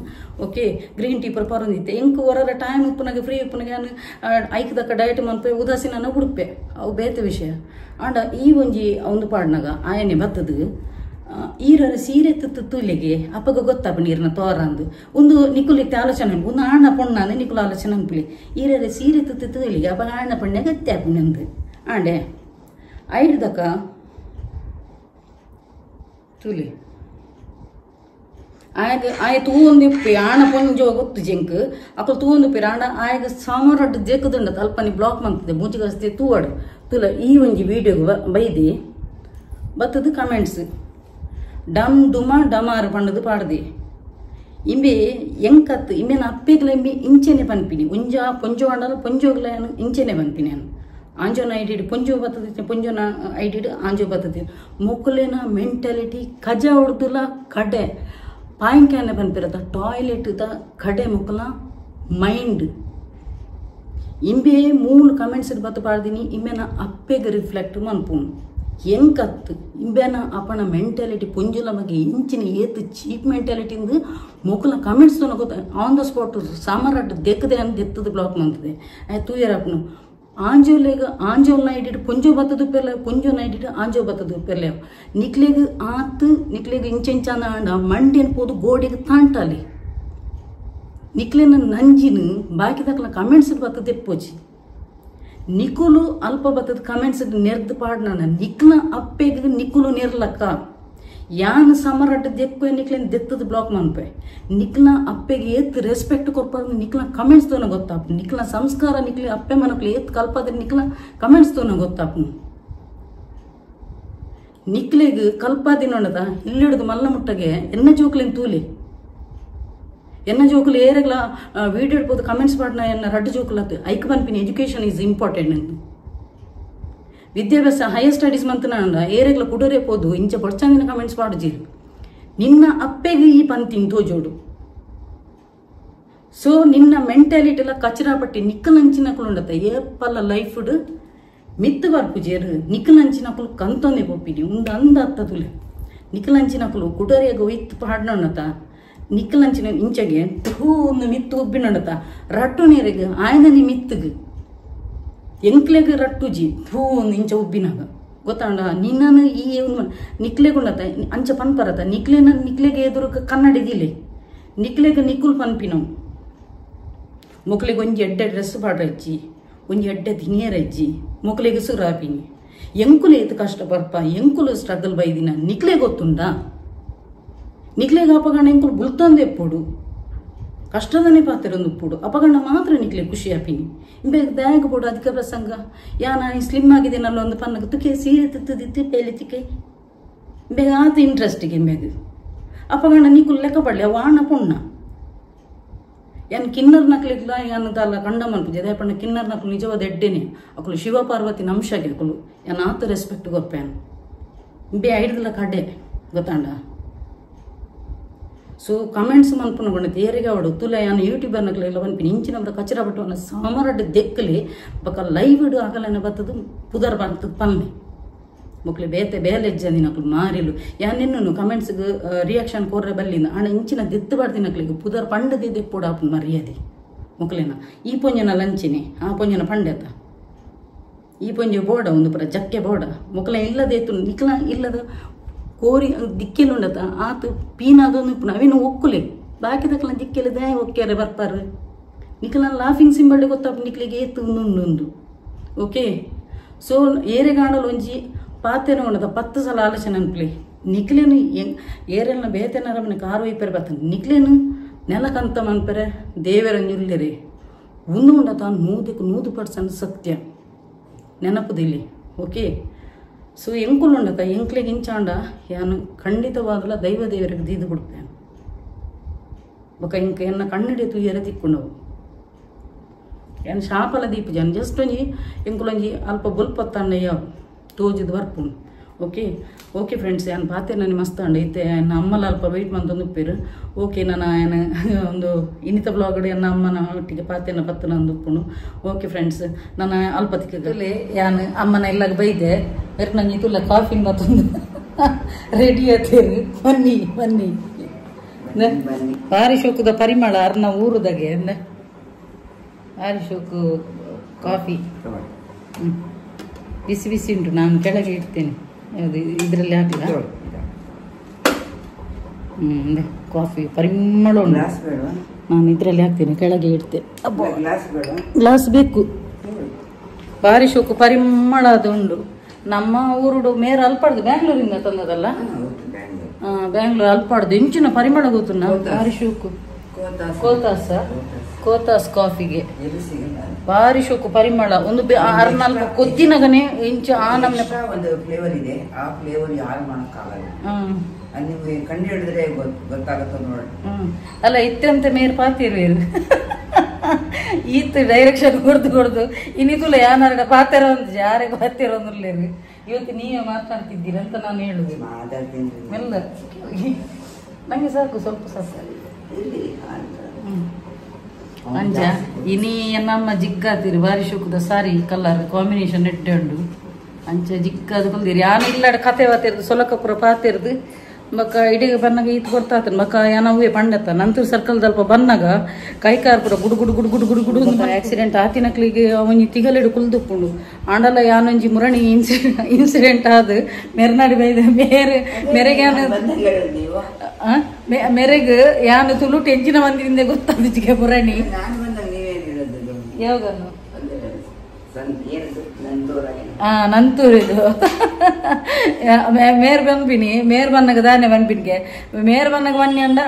ಓಕೆ ಗ್ರೀನ್ ಟೀ ಪರೊಂದಿತ್ತೆ ಎಂಕ್ ಹೊರರ ಟೈಮ್ ಉಪ್ಪುನಾಗ ಫ್ರೀ ಉಪ್ಪುನಾಗ ಯಾನು ಐಕ್ದಕ್ಕ ಡಯಟ್ ಮನ್ಪೆ ಉದಾಸೀನ ಉಡುಪೆ ಅವು ಬೇತೆ ವಿಷಯ ಆಂಡ ಈ ಒಂಜಿ ಒಂದು ಪಾಡ್ನಾಗ ಆಯನೆ ಬತ್ತದು ಈರರ ಸೀರೆ ತುತ್ತು ತುಲಿಗೆ ಅಪ್ಪಗ ಗೊತ್ತಪ್ಪ ನೀರಿನ ತೋರಂದು ಒಂದು ನಿಕುಲಿತ್ತೆ ಆಲೋಚನೆ ಒಂದು ಆಣ ಪೊಣ್ಣ ನಿಕುಲ ಆಲೋಚನೆ ಅನ್ಪುಲಿ ಈರರ ಸೀರೆ ತುತ್ತು ತುಲಿಗೆ ಅಪ್ಪಗ ಆಣ ಪೊಣ್ಣೆ ಗತ್ತೆ ಅಪ್ಪನಂದು ಆಂಡೆ ಐಡ್ದಕ ತುಲಿ ಆಯಗ ಆಯ ತೂವೊಂದು ಆಣ ಪೊಂಜೋ ಗೊತ್ತು ಜಂಕ್ ಅಕಲ್ ತೂವೊಂದು ಉಪ್ಪಿ ಆಂಡ ಆಯಗ ಸಾಮರಡ್ಡು ಜೇಕುದುಂಡ ಅಲ್ಪನಿ ಬ್ಲಾಕ್ ಮಂತದೆ ಮೂಜಿಗಸ್ತಿ ತೂವಡು ತುಲ ಈ ಒಂಜಿ ವೀಡಿಯೋ ಬೈದಿ ಬತ್ತದು ಕಮೆಂಟ್ಸ್ ಡಮ್ ಡುಮ ಡಮಾರು ಪಂಡದು ಪಾಡದೆ ಇಂಬೆ ಎಂಕತ್ತು ಇಂಬೆನ ಅಪ್ಪೆಗ್ಲ ಇಂಬೆ ಇಂಚೆನೆ ಪನ್ಪಿನಿ ಒಂಜ ಪೊಂಜೋ ಅಂಡಲ ಪೊಂಜೋಗ್ಲ ಇಂಚೆನೆ ಪನ್ಪಿನಿ ನಾನು ಆಂಜೋನ ಐಡಿಡ್ ಪೊಂಜೋ ಬರ್ತದೆ ಪೊಂಜೋನ ಐಡಿಡ್ ಆಂಜೋ ಬರ್ತದೆ ಮೊಕ್ಕಲೇನ ಮೆಂಟಾಲಿಟಿ ಕಜ ಹೊಡ್ದುಲ ಕಡೆ ಪಾಯಿಂಕ್ಯಾನೆ ಪನ್ಪಿರತ್ತ ಟಾಯ್ಲೆಟ್ the ಕಡೆ ಮೊಕ್ಕಲ ಮೈಂಡ್ ಇಂಬೆ ಮೂಲು ಕಮೆಂಟ್ಸ್ ಬತ್ತು ಪಾಡ್ದಿನಿ ಇಂಬೆನ ಅಪ್ಪೆಗೆ ರಿಫ್ಲೆಕ್ಟ್ ಮನ್ಪುನು ಎಂಕತ್ತು ಇಂಬೆನ ಅಪ್ಪನ ಮೆಂಟಾಲಿಟಿ ಪೊಂಜುಲ ಬಗ್ಗೆ ಇಂಚಿನ ಏತು ಚೀಪ್ ಮೆಂಟಾಲಿಟಿ ಇಂದು ಮೊಕ್ಕಲ ಕಮೆಂಟ್ಸ್ ಗೊತ್ತ ಆನ್ the spot ಸಾಮರಡ್ಡು ದೆಕ್ಕದೆ ಅಂತ ದೆತ್ತದ ಬ್ಲಾಕ್ ಮಂತದೆ ತೂಯರಪ್ಪನು ಆಂಜೋಲೆಗ್ ಆಂಜೋಲ್ನ ಐಡಿಡ್ ಪೊಂಜೋ ಬತ್ತದ ಉಪ್ಪೆರ್ಲೆ ಪೊಂಜೋನ ಐಡಿಡ್ ಆಂಜೋ ಬತ್ತದ ಉಪ್ಪೆರ್ಲೆ ನಿಕ್ಲೆಗ್ ಆತು ನಿಕ್ಲೆಗ್ ಇಂಚೆಂಚಾನ ಆಂಡ ಮಂಡೆನ್ ಪೋದು ಗೋಡೆಗೆ ತಾಂಟಾಲಿ ನಿಕ್ಲೆನ ನಂಜಿನ ಬಾಕಿ ದಕ್ಲ ಕಮೆಂಟ್ಸ್ ಬತ್ತದ ಎಪ್ಪೋಜಿ ನಿಕುಲು ಅಲ್ಪ ಬತ್ತದ ಕಮೆಂಟ್ಸ್ ನೆರ್ದು ಪಾಡ್ನಾನ ನಿಕ್ಲ ಅಪ್ಪೆಗ್ ನಿಕುಲು ನೆರ್ಲಕ್ಕ ಯಾನ್ ಸಮರಡ್ಡು ದೆಕ್ಕು ನಿಕ್ಲೆನ್ ದೆತ್ತದ ಬ್ಲಾಕ್ ಮನ್ಪೆ ನಿಕ್ಲ ಅಪ್ಪೆಗೆ ಏತ್ ರೆಸ್ಪೆಕ್ಟ್ ಕೊರ್ಪಾದ ನಿಕ್ಲ ಕಮೆಂಟ್ಸ್ ತೋನ ಗೊತ್ತಾಪು ನಿಕ್ಲ ಸಂಸ್ಕಾರ ನಿಕ್ಲೆ ಅಪ್ಪೆ ಮನಕ್ಲು ಏತ್ ಕಲ್ಪಾದ್ರೆ ನಿಕ್ಲ ಕಮೆಂಟ್ಸ್ ತೋನ ಗೊತ್ತಾಪು ನಿಕ್ಲೆಗ್ ಕಲ್ಪಾದಿನೊಂಡದ ಇಲ್ಲಿಡ್ದು ಮಲ್ಲ ಮುಟ್ಟಗೆ ಎನ್ನ ಜೋಕ್ಲೆನ್ ತೂಲಿ ಎನ್ನ ಜೋಕುಲು ಏರೆಗ್ಲ ವೀಡಿಯೋ ಇಡ್ಬೋದು ಕಮೆಂಟ್ಸ್ ಪಾಡ್ನ ಎನ್ನ ರಡ್ಡು ಜೋಕುಲತ್ತು ಐಕ್ ಪನ್ಪಿನಿ ಎಜುಕೇಶನ್ is important ಅಂತ ವಿದ್ಯಾಭ್ಯಾಸ ಹೈಯರ್ ಸ್ಟಡೀಸ್ ಮಂತನಾಂಡ ಏರೆಗ್ಲ ಕುಡರೆ ಪೋದು ಇಂಚ ಬಡ್ಚಂದಿನ ಕಮೆಂಟ್ಸ್ ಪಾಡುಜೀರು ನಿನ್ನ ಅಪ್ಪೆಗೆ ಈ ಪಂತಿನ ತೋಜೋಡು ಸೊ ನಿನ್ನ ಮೆಂಟಾಲಿಟಿ ಎಲ್ಲ ಕಚರಾಪಟ್ಟಿ ನಿಕ್ಕಲಂಚಿನಕುಲು ಏಪಲ್ಲ ಲೈಫ್ಡ್ ಮಿತ್ತು ಬರ್ಪುಜೇರು ನಿಕ್ಕಲಂಚಿನಕುಲು ಕಂತೊಂದೆ ಪೊಪ್ಪಿನಿ ಉಂದು ಅಂದ ಅತ್ತದುಲೆ ನಿಕ್ಕಲಂಚಿನಕುಲು ಕುಡರೆಗ ಒಯ್ತು ಪಾಡ್ನೊಣ್ಣತ ನಿಕ್ಕಲಂಚಿನ ಇಂಚಗೆ ಥೂ ಒಂದು ಮಿತ್ತು ಉಬ್ಬಿನೊಂಡತ ರಟ್ಟು ನೀರಿಗೆ ಆಯನನಿ ಮಿತ್ತುಗು ಎಂಕ್ಲೆಗ್ ರಟ್ಟುಜಿ ಥೂ ಒಂದು ಇಂಚ ಉಬ್ಬಿನಾಗ ಗೊತ್ತಾಂಡ ನಿನ್ನನು ಈ ನಿಕ್ಲೆಗುಂಡತ ಅಂಚ ಪನ್ಪರತ ನಿಕ್ಲೆನ ನಿಕ್ಲೆಗೆ ಎದುರು ಕನ್ನಡಿದಿಲೆ ನಿಕ್ಲೆಗ್ ನಿಕ್ಕುಲ್ ಪನ್ಪಿನವು ಮೊಕ್ಲೆಗ್ ಒಂಜಿ ಎಡ್ಡೆ ಡ್ರೆಸ್ ಪಾಡ್ರಜ್ಜಿ ಒಂಜಿ ಎಡ್ಡೆ ತಿನಿಯರಜ್ಜಿ ಮೊಕ್ಲೆಗ್ ಸುರಾಪಿನಿ ಎಂಕುಲು ಏತ್ ಕಷ್ಟ ಬರ್ಪ ಎಂಕುಲು ಸ್ಟ್ರಗಲ್ ಬೈದಿನ ನಿಕ್ಲೆ ಗೊತ್ತುಂಡ ನಿಕ್ಲೆಗ್ ಅಪಗಂಡ ಎಂಕುಲು ಬುಲ್ತಂದೆ ಎಪ್ಪೋಡು ಕಷ್ಟದನೇ ಪಾತಿರೊಂದು ಉಪ್ಪುಡು ಅಪಗಂಡ ಮಾತ್ರ ನಿಕ್ಲೆ ಖುಷಿ ಆಪಿನಿ ಇಂಬೆ ದ್ಯಾಗ ಬೋಡು ಅಧಿಕ ಪ್ರಸಂಗ ಯಾ ನಾನು ಸ್ಲಿಮ್ ಆಗಿದ್ದೇನಲ್ಲ ಒಂದು ಪನ್ನಗ ತುಕೆ ಸೀರೆ ತಿತ್ತದಿತ್ತು ಪೇಲಿ ತಿಕ್ಕೆ ಇಂಬೆಗ ಆತ ಇಂಟ್ರೆಸ್ಟಿಗೆ ಇಂಬೆಗ್ ಅಪಗಂಡ ನಿಕುಲು ಲೆಕ್ಕ ಪಡ್ಲಿ ಅವು ಆಣ ಪುಣ್ಣ ಯಾನ್ ಕಿನ್ನರ್ ನಕ್ಲಿಗ್ಲ ಯಾನ್ ದಾಲ ಕಂಡ ಮನ್ಪುಜೆ ದಾಯಪಂಡ ಕಿನ್ನರ್ ನಕ್ಲು ನಿಜವಾದ ಎಡ್ಡೆನೆ ಅಕುಲು ಶಿವ ಪಾರ್ವತಿ ಅಂಶಗೆ ಅಕುಲು ಯಾನ್ ಆತ ರೆಸ್ಪೆಕ್ಟ್ ಗೊಪ್ಪೇನು ಇಂಬೆ ಐಡ್ದಲ ಕಡೆ ಗೊತ್ತಾಂಡ ಸೊ ಕಮೆಂಟ್ಸ್ ಮನ್ಪುನ ತೇರಿಗೆ ಅವಡು ತುಲ ಯಾನು ಯೂಟ್ಯೂಬರ್ ನಕ್ಲೆಲ್ಲ ಪನ್ಪಿನಿ ಇಂಚಿನ ಕಚರ ಬಟ್ಟವನ ಸಾಮರಡ್ಡು ದೆಕ್ಕಲಿ ಬೊಕ ಲೈವ್ ಇಡು ಆಗಲನ ಬತ್ತದು ಪುದರ್ ಬಂತದ ಪನ್ನೆ ಮೊಕ್ಲೆ ಬೇತೆ ಬೇಲೆಜ್ಜಂದಿನ ಅಕ್ಲು ಮಾರಿಲು ಯಾನ್ ನಿನ್ನನು ಕಮೆಂಟ್ಸ್ಗ್ ರಿಯಾಕ್ಷನ್ ಕೊರ್ರೆ ಬಲ್ಲಿಂದ ಆಂಡ ಇಂಚಿನ ದೆತ್ತು ಬಾರ್ದಿನಕ್ಲೆಗ್ ಪುದರ್ ಪಂಡದೆ ದೆಪ್ಪುಡು ಆಪುಂಡು ಮರ್ಯಾದೆ ಮೊಕ್ಲೆನ ಈ ಪೊಂಜನ ಲಂಚಿನಿ ಆ ಪೊಂಜನ ಪಂಡೆತ ಈ ಪೊಂಜೆ ಬೋಡ ಒಂದು ಪುರ ಜಕ್ಕೆ ಬೋಡ ಮೊಕ್ಲೆ ಇಲ್ಲದೆ ನಿಕ್ಲ ಇಲ್ಲದ ಕೋರಿ ದಿಕ್ಕೆಲುಂಡತ ಆತು ಪೀನಾದೊಂದು ಇಪ್ಪುನು ಅವಿನ ಒಕ್ಕುಲೆ ಬಾಕಿ ದಕ್ಲ ದಿಕ್ಕೆಲು ದಾಯ ಒಕ್ಕೆರೆ ಬರ್ಪಾರು ನಿಕ್ಲ ಲಾಫಿಂಗ್ ಸಿಂಬಲ್ ಗೊತ್ತಾಪ ನಿಕ್ಲಿಗೆ ಏತು ಉಂಡು ಓಕೆ ಸೊ ಏರೆಗಾಂಡಲ ಒಂಜಿ ಪಾತೆನ ಉಂಡದ 10 ಸಲ ಆಲೋಚನೆ ಅನ್ಪ್ಲಿ ನಿಕ್ಲೇನು ಏರೆಲ್ನ ಬೇತೆನಾರ ಮನೆ ಕಾರು ಒಯ್ಪೆರೆ ಬರ್ತಾನೆ ನಿಕ್ಲೇನು ನೆಲಕಂತ ಮನ್ಪೆರೆ ದೇವರಂಜುಲ್ಲೆರೆ ಉಂದು ಉಂಡತ 100% ಸತ್ಯ ನೆನಪುದಿಲ್ಲಿ ಓಕೆ ಸೊ ಎಂಕುಲು ಉಂಡತ ಎಂಕ್ಲೆಗ್ ಇಂಚಾಂಡ ಯಾನು ಖಂಡಿತವಾದಲ ದೈವ ದೇವರಿಗೆ ದೀದು ಕೊಡ್ಪೇನು ಬೊಕ ಇಂಕ ಎನ್ನ ಕಣ್ಣಡಿ ತುಯ್ಯರೆ ತಿಕ್ಕೊಂಡವು ಯಾನ್ ಶಾಪಲ ದೀಪ ಜನ ಜಸ್ಟ್ ಒಂಜಿ ಎಂಕುಲೊಂಜಿ ಅಲ್ಪ ಬೊಲ್ಪತ್ತಣ್ಣಯ್ಯ ತೋಜಿದ್ ಬರ್ಪುಂಡು ಓಕೆ ಓಕೆ ಫ್ರೆಂಡ್ಸ್ ಯಾನ್ ಪಾತೆ ನಾನು ಮಸ್ತ್ ಅಂಡ ಇತ್ತೆ ಎನ್ನ ಅಮ್ಮಲ ಅಲ್ಪ ವೆಯ್ಟ್ ಮಂತೊಂದು ಉಪ್ಪೇರು ಓಕೆ ನಾನು ಏನು ಒಂದು ಇನ್ನಿತ ಬ್ಲಾಗ್ ಎನ್ನ ಅಮ್ಮನ ಒಟ್ಟಿಗೆ ಪಾತೆನ ಪತ್ತನ ಒಂದು ಉಪ್ಪುಂಡು ಓಕೆ ಫ್ರೆಂಡ್ಸ್ ನಾನು ಅಲ್ಪ ತಿಕ್ಕ ಯಾನ್ ಅಮ್ಮನ ಎಲ್ಲ ಬೈದೆ ನಂಗೆ ತುಲ್ಲ ಕಾಫಿ ಮತ್ತೊಂದು ರೆಡಿ ಆತೇರು ಬನ್ನಿ ಬನ್ನಿ ಭಾರಿ ಶೋಕದ ಪರಿಮಳ ಅರ್ನ ಊರುದಾಗೆ ಭಾರಿ ಶೋಕು ಕಾಫಿ ಬಿಸಿ ಬಿಸಿ ಉಂಟು ನಾನು ಕೆಳಗೆ ಇಡ್ತೇನೆ ಇದರಲ್ಲಿ ಹಾಕಲ ಕಾಫಿ ಪರಿಮಳ ಉಂಟು ನಾನು ಇದರಲ್ಲಿ ಹಾಕ್ತೇನೆ ಕೆಳಗೆ ಇಡ್ತೇನೆ ಗ್ಲಾಸ್ ಬೇಕು ಬಾರಿ ಶೋಕು ಪರಿಮಳ ಅದು ಉಂಡು. ನಮ್ಮ ಊರುಡು ಮೇರ ಅಲ್ಪಾಡ್ದು ಬ್ಯಾಂಗ್ಳೂರಿಂದ ತಂದದಲ್ಲ, ಬ್ಯಾಂಗ್ಳೂರ್ ಅಲ್ಪಾಡ್ದು ಇಂಚಿನ ಪರಿಮಳ ಗೊತ್ತುನ ಬಾರಿ ಶೋಕು. ಕೋತಾಸ ಕೋತಾಸ್ ಕಾಫಿಗೆ ಬಾರಿ ಶೋಕು ಪರಿಮಳ. ಒಂದು ಅರ್ನಾಲ್ಕು ಕೊದ್ದಿನಗನೆ ಇಂಚು ಆ ನಮ್ನೆ ಒಂದು ಫ್ಲೇವರ್ ಇದೆ, ಆ ಫ್ಲೇವರ್ ಯಾರು ಮಾಡಕ್ಕಾಗಲ್ಲ. ನಿಮ್ಗೆ ಕಂಡು ಹಿಡಿದ್ರೆ ಗೊತ್ತಾಗುತ್ತೆ ನೋಡಿ. ಅಲ್ಲ ಇತ್ತಂತೆ ಮೇರ್ ಪಾತಿರ್ವೇರು ಈತ ಡೈರೆಕ್ಷನ್ ಕೊಡ್ದು ಕೊಡ್ದು ಇನ್ನಿತುಲ ಯಾನಾರ ಪಾತೆರ ಒಂದು ಯಾರೇ ಪಾತಿರ ಒಂದಿರ್ಲೇರು. ಇವತ್ತು ನೀವೇ ಮಾತಾಡ್ತಿದ್ದೀರ ಅಂತ ನಾನು ಹೇಳುದು. ಮೆಲ್ಲ ನಂಗೆ ಸಾಕು, ಸ್ವಲ್ಪ ಸಾಕು. ಅಂಜ ಇನಿ ನಮ್ಮ ಜಿಗ್ಗಾತಿರು ಬಾರಿ ಶೋಕುದ ಸಾರಿ ಕಲರ್ ಕಾಂಬಿನೇಷನ್ ಎಡ್ಡೆ ಉಂಡು. ಅಂಚ ಜಿಗ್ಗಾದು ಕುಲ್ದಿರಿ ಯಾನ ಇಲ್ಲಡ ಕತೆ ವಾತಿರ್ದು ಸೊಲಕಪುರ ಪಾತಿರ್ದು ಬಕ್ಕ ಇಡೀ ಬನ್ನಾಗ ಈತ್ ಕೊಡ್ತಾತನ್ ಬಕ್ಕ ಯಾನವೇ ಪಂಡತ್ತ ನಂತರ ಸರ್ಕಲ್ ದಲ್ಪ ಬನ್ನಾಗ ಕೈಕಾರ್ ಪುರ ಗುಡು ಗುಡು ಗುಡು ಗುಡು ಗುಡು ಗುಡು ಆಕ್ಸಿಡೆಂಟ್ ಆತಿನಕ್ಲಿಗೆ ಅವನಿ ತಿಗಲಿಡು ಕುಲ್ದುಪ್ಪುಂಡು. ಆಂಡಲ ಯಾನೊಂಜಿ ಮುರಣಿ ಇನ್ಸಿಡೆಂಟ್ ಆದ ಮೆರ್ನಾಡಿ ಬೈದ ಮೇರೆ ಮೆರೆಗೆ ಮೆರೆಗ್ ಯಾನು ತುಳು ಟೆಂಚಿನ ಮಂದಿರಿಂದ ಗೊತ್ತಾದಿಗೆ ಮುರಣಿ ಯಾವಾಗ ನಂತೂರು ಇದು ಮೇರ್ ಬಂದ್ಬಿನಿ ಮೇರ್ ಬನ್ನಾಗ ದಾನೆ ಬಂದ್ಬಿನ್ಗೆ ಮೇರ್ ಬನ್ನಾಗ ಬನ್ನಿ ಅಂಡ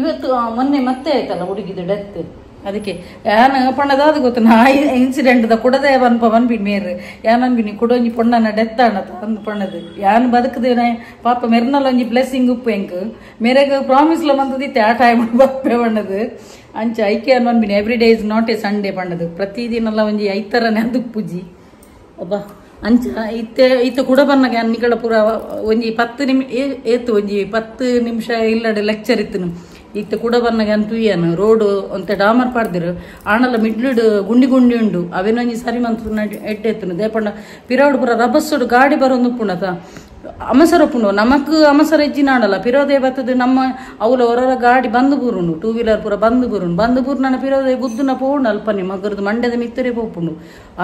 ಇವತ್ತು ಮೊನ್ನೆ ಮತ್ತೆ ಆಯ್ತಲ್ಲ ಹುಡುಗಿದು ಡೆತ್. ಅದಕ್ಕೆ ಯಾನ ಪಣ್ಣದಾದ ಗೊತ್ತು ನಾ ಇನ್ಸಿಡೆಂಟ್ the ಕುಡದೆ ಬನ್ಪ ಬಂದ್ಬಿನ್ ಮೇರ್ ಯಾನ್ ಅನ್ಬಿನಿ ಕುಡೊಂಜಿ ಪೊಣ್ಣನ ಡೆತ್ ಅಣ್ಣ ಅಂದ್ ಪಣ್ಣದು ಯಾನ್ ಬದುಕದೇನೆ ಪಾಪ ಮೆರ್ನಲ್ಲ ಒಂಜಿ ಬ್ಲೆಸ್ಸಿಂಗ್ ಉಪ್ಪು ಎಂಕ್ ಮೇರೆಗ್ ಪ್ರಾಮಿಸ್ಲ ಬಂದದಿತ್ತೆ ಆ ಟೈಮ್ ಬಪ್ಪೆ ಬಣ್ಣದು. ಅಂಚ ಐಕೆ ಅನ್ಬಿನಿ every day is not a Sunday ಪಣ್ಣದು ಪ್ರತಿದಿನಲ್ಲ ಒಂಜಿ ಐತರನೆ ಅದಕ್ಕೆ ಪೂಜಿ ಅಬ್ಬಾ. ಅಂಚ ಇತ್ತೆ ಇತ್ತ ಕೂಡ ಬನ್ನಾಗ ನಿಗಳ ಪೂರ ಒಂಜಿ 10 ನಿಮಿಷ ಏತು ಒಂಜಿ 10 ನಿಮಿಷ ಇಲ್ಲಡೆ ಲೆಕ್ಚರ್ ಇತ್ತು. ಇತ್ತ ಕೂಡ ಬನ್ನಾಗ ಅಂತುಯ್ಯನು ರೋಡು ಅಂತ ಡಾಮರ್ ಪಾಡ್ದಿರು ಆಣಲ್ಲ ಮಿಡ್ಲಿಡು ಗುಂಡಿ ಗುಂಡಿ ಉಂಡು ಅವೇನೊಂಜಿ ಸರಿ ಮಂತ್ ಎಡ್ಡೆ ಎತ್ತನು ದೇಪಂಡ ಪಿರವಡು ಪೂರ ರಬಸ್ಸುಡು ಗಾಡಿ ಬರೋದು ಉಪ್ಪುಣತ ಅಮಸರ ಉಪ್ಪುಂಡು ನಮಕ್ ಅಮಸರ ಹೆಜ್ಜಿನ ಆಡಲ್ಲ ಪಿರೋದೇ ಬರ್ತದೆ ನಮ್ಮ ಅವಲ ಹೊರರ ಗಾಡಿ ಬಂದು ಬೂರುಂಡು ಟೂ ವೀಲರ್ ಪೂರ ಬಂದು ಬೂರುಂಡು ಬಂದು ಬೂರು ನನ್ನ ಪಿರೋದೇ ಗುದ್ದುನ ಪೋಂಡು ಅಲ್ಪನೆ ಮಗರದು ಮಂಡ್ಯದ ಮಿತ್ತರೆ ಪೋಪುಂಡು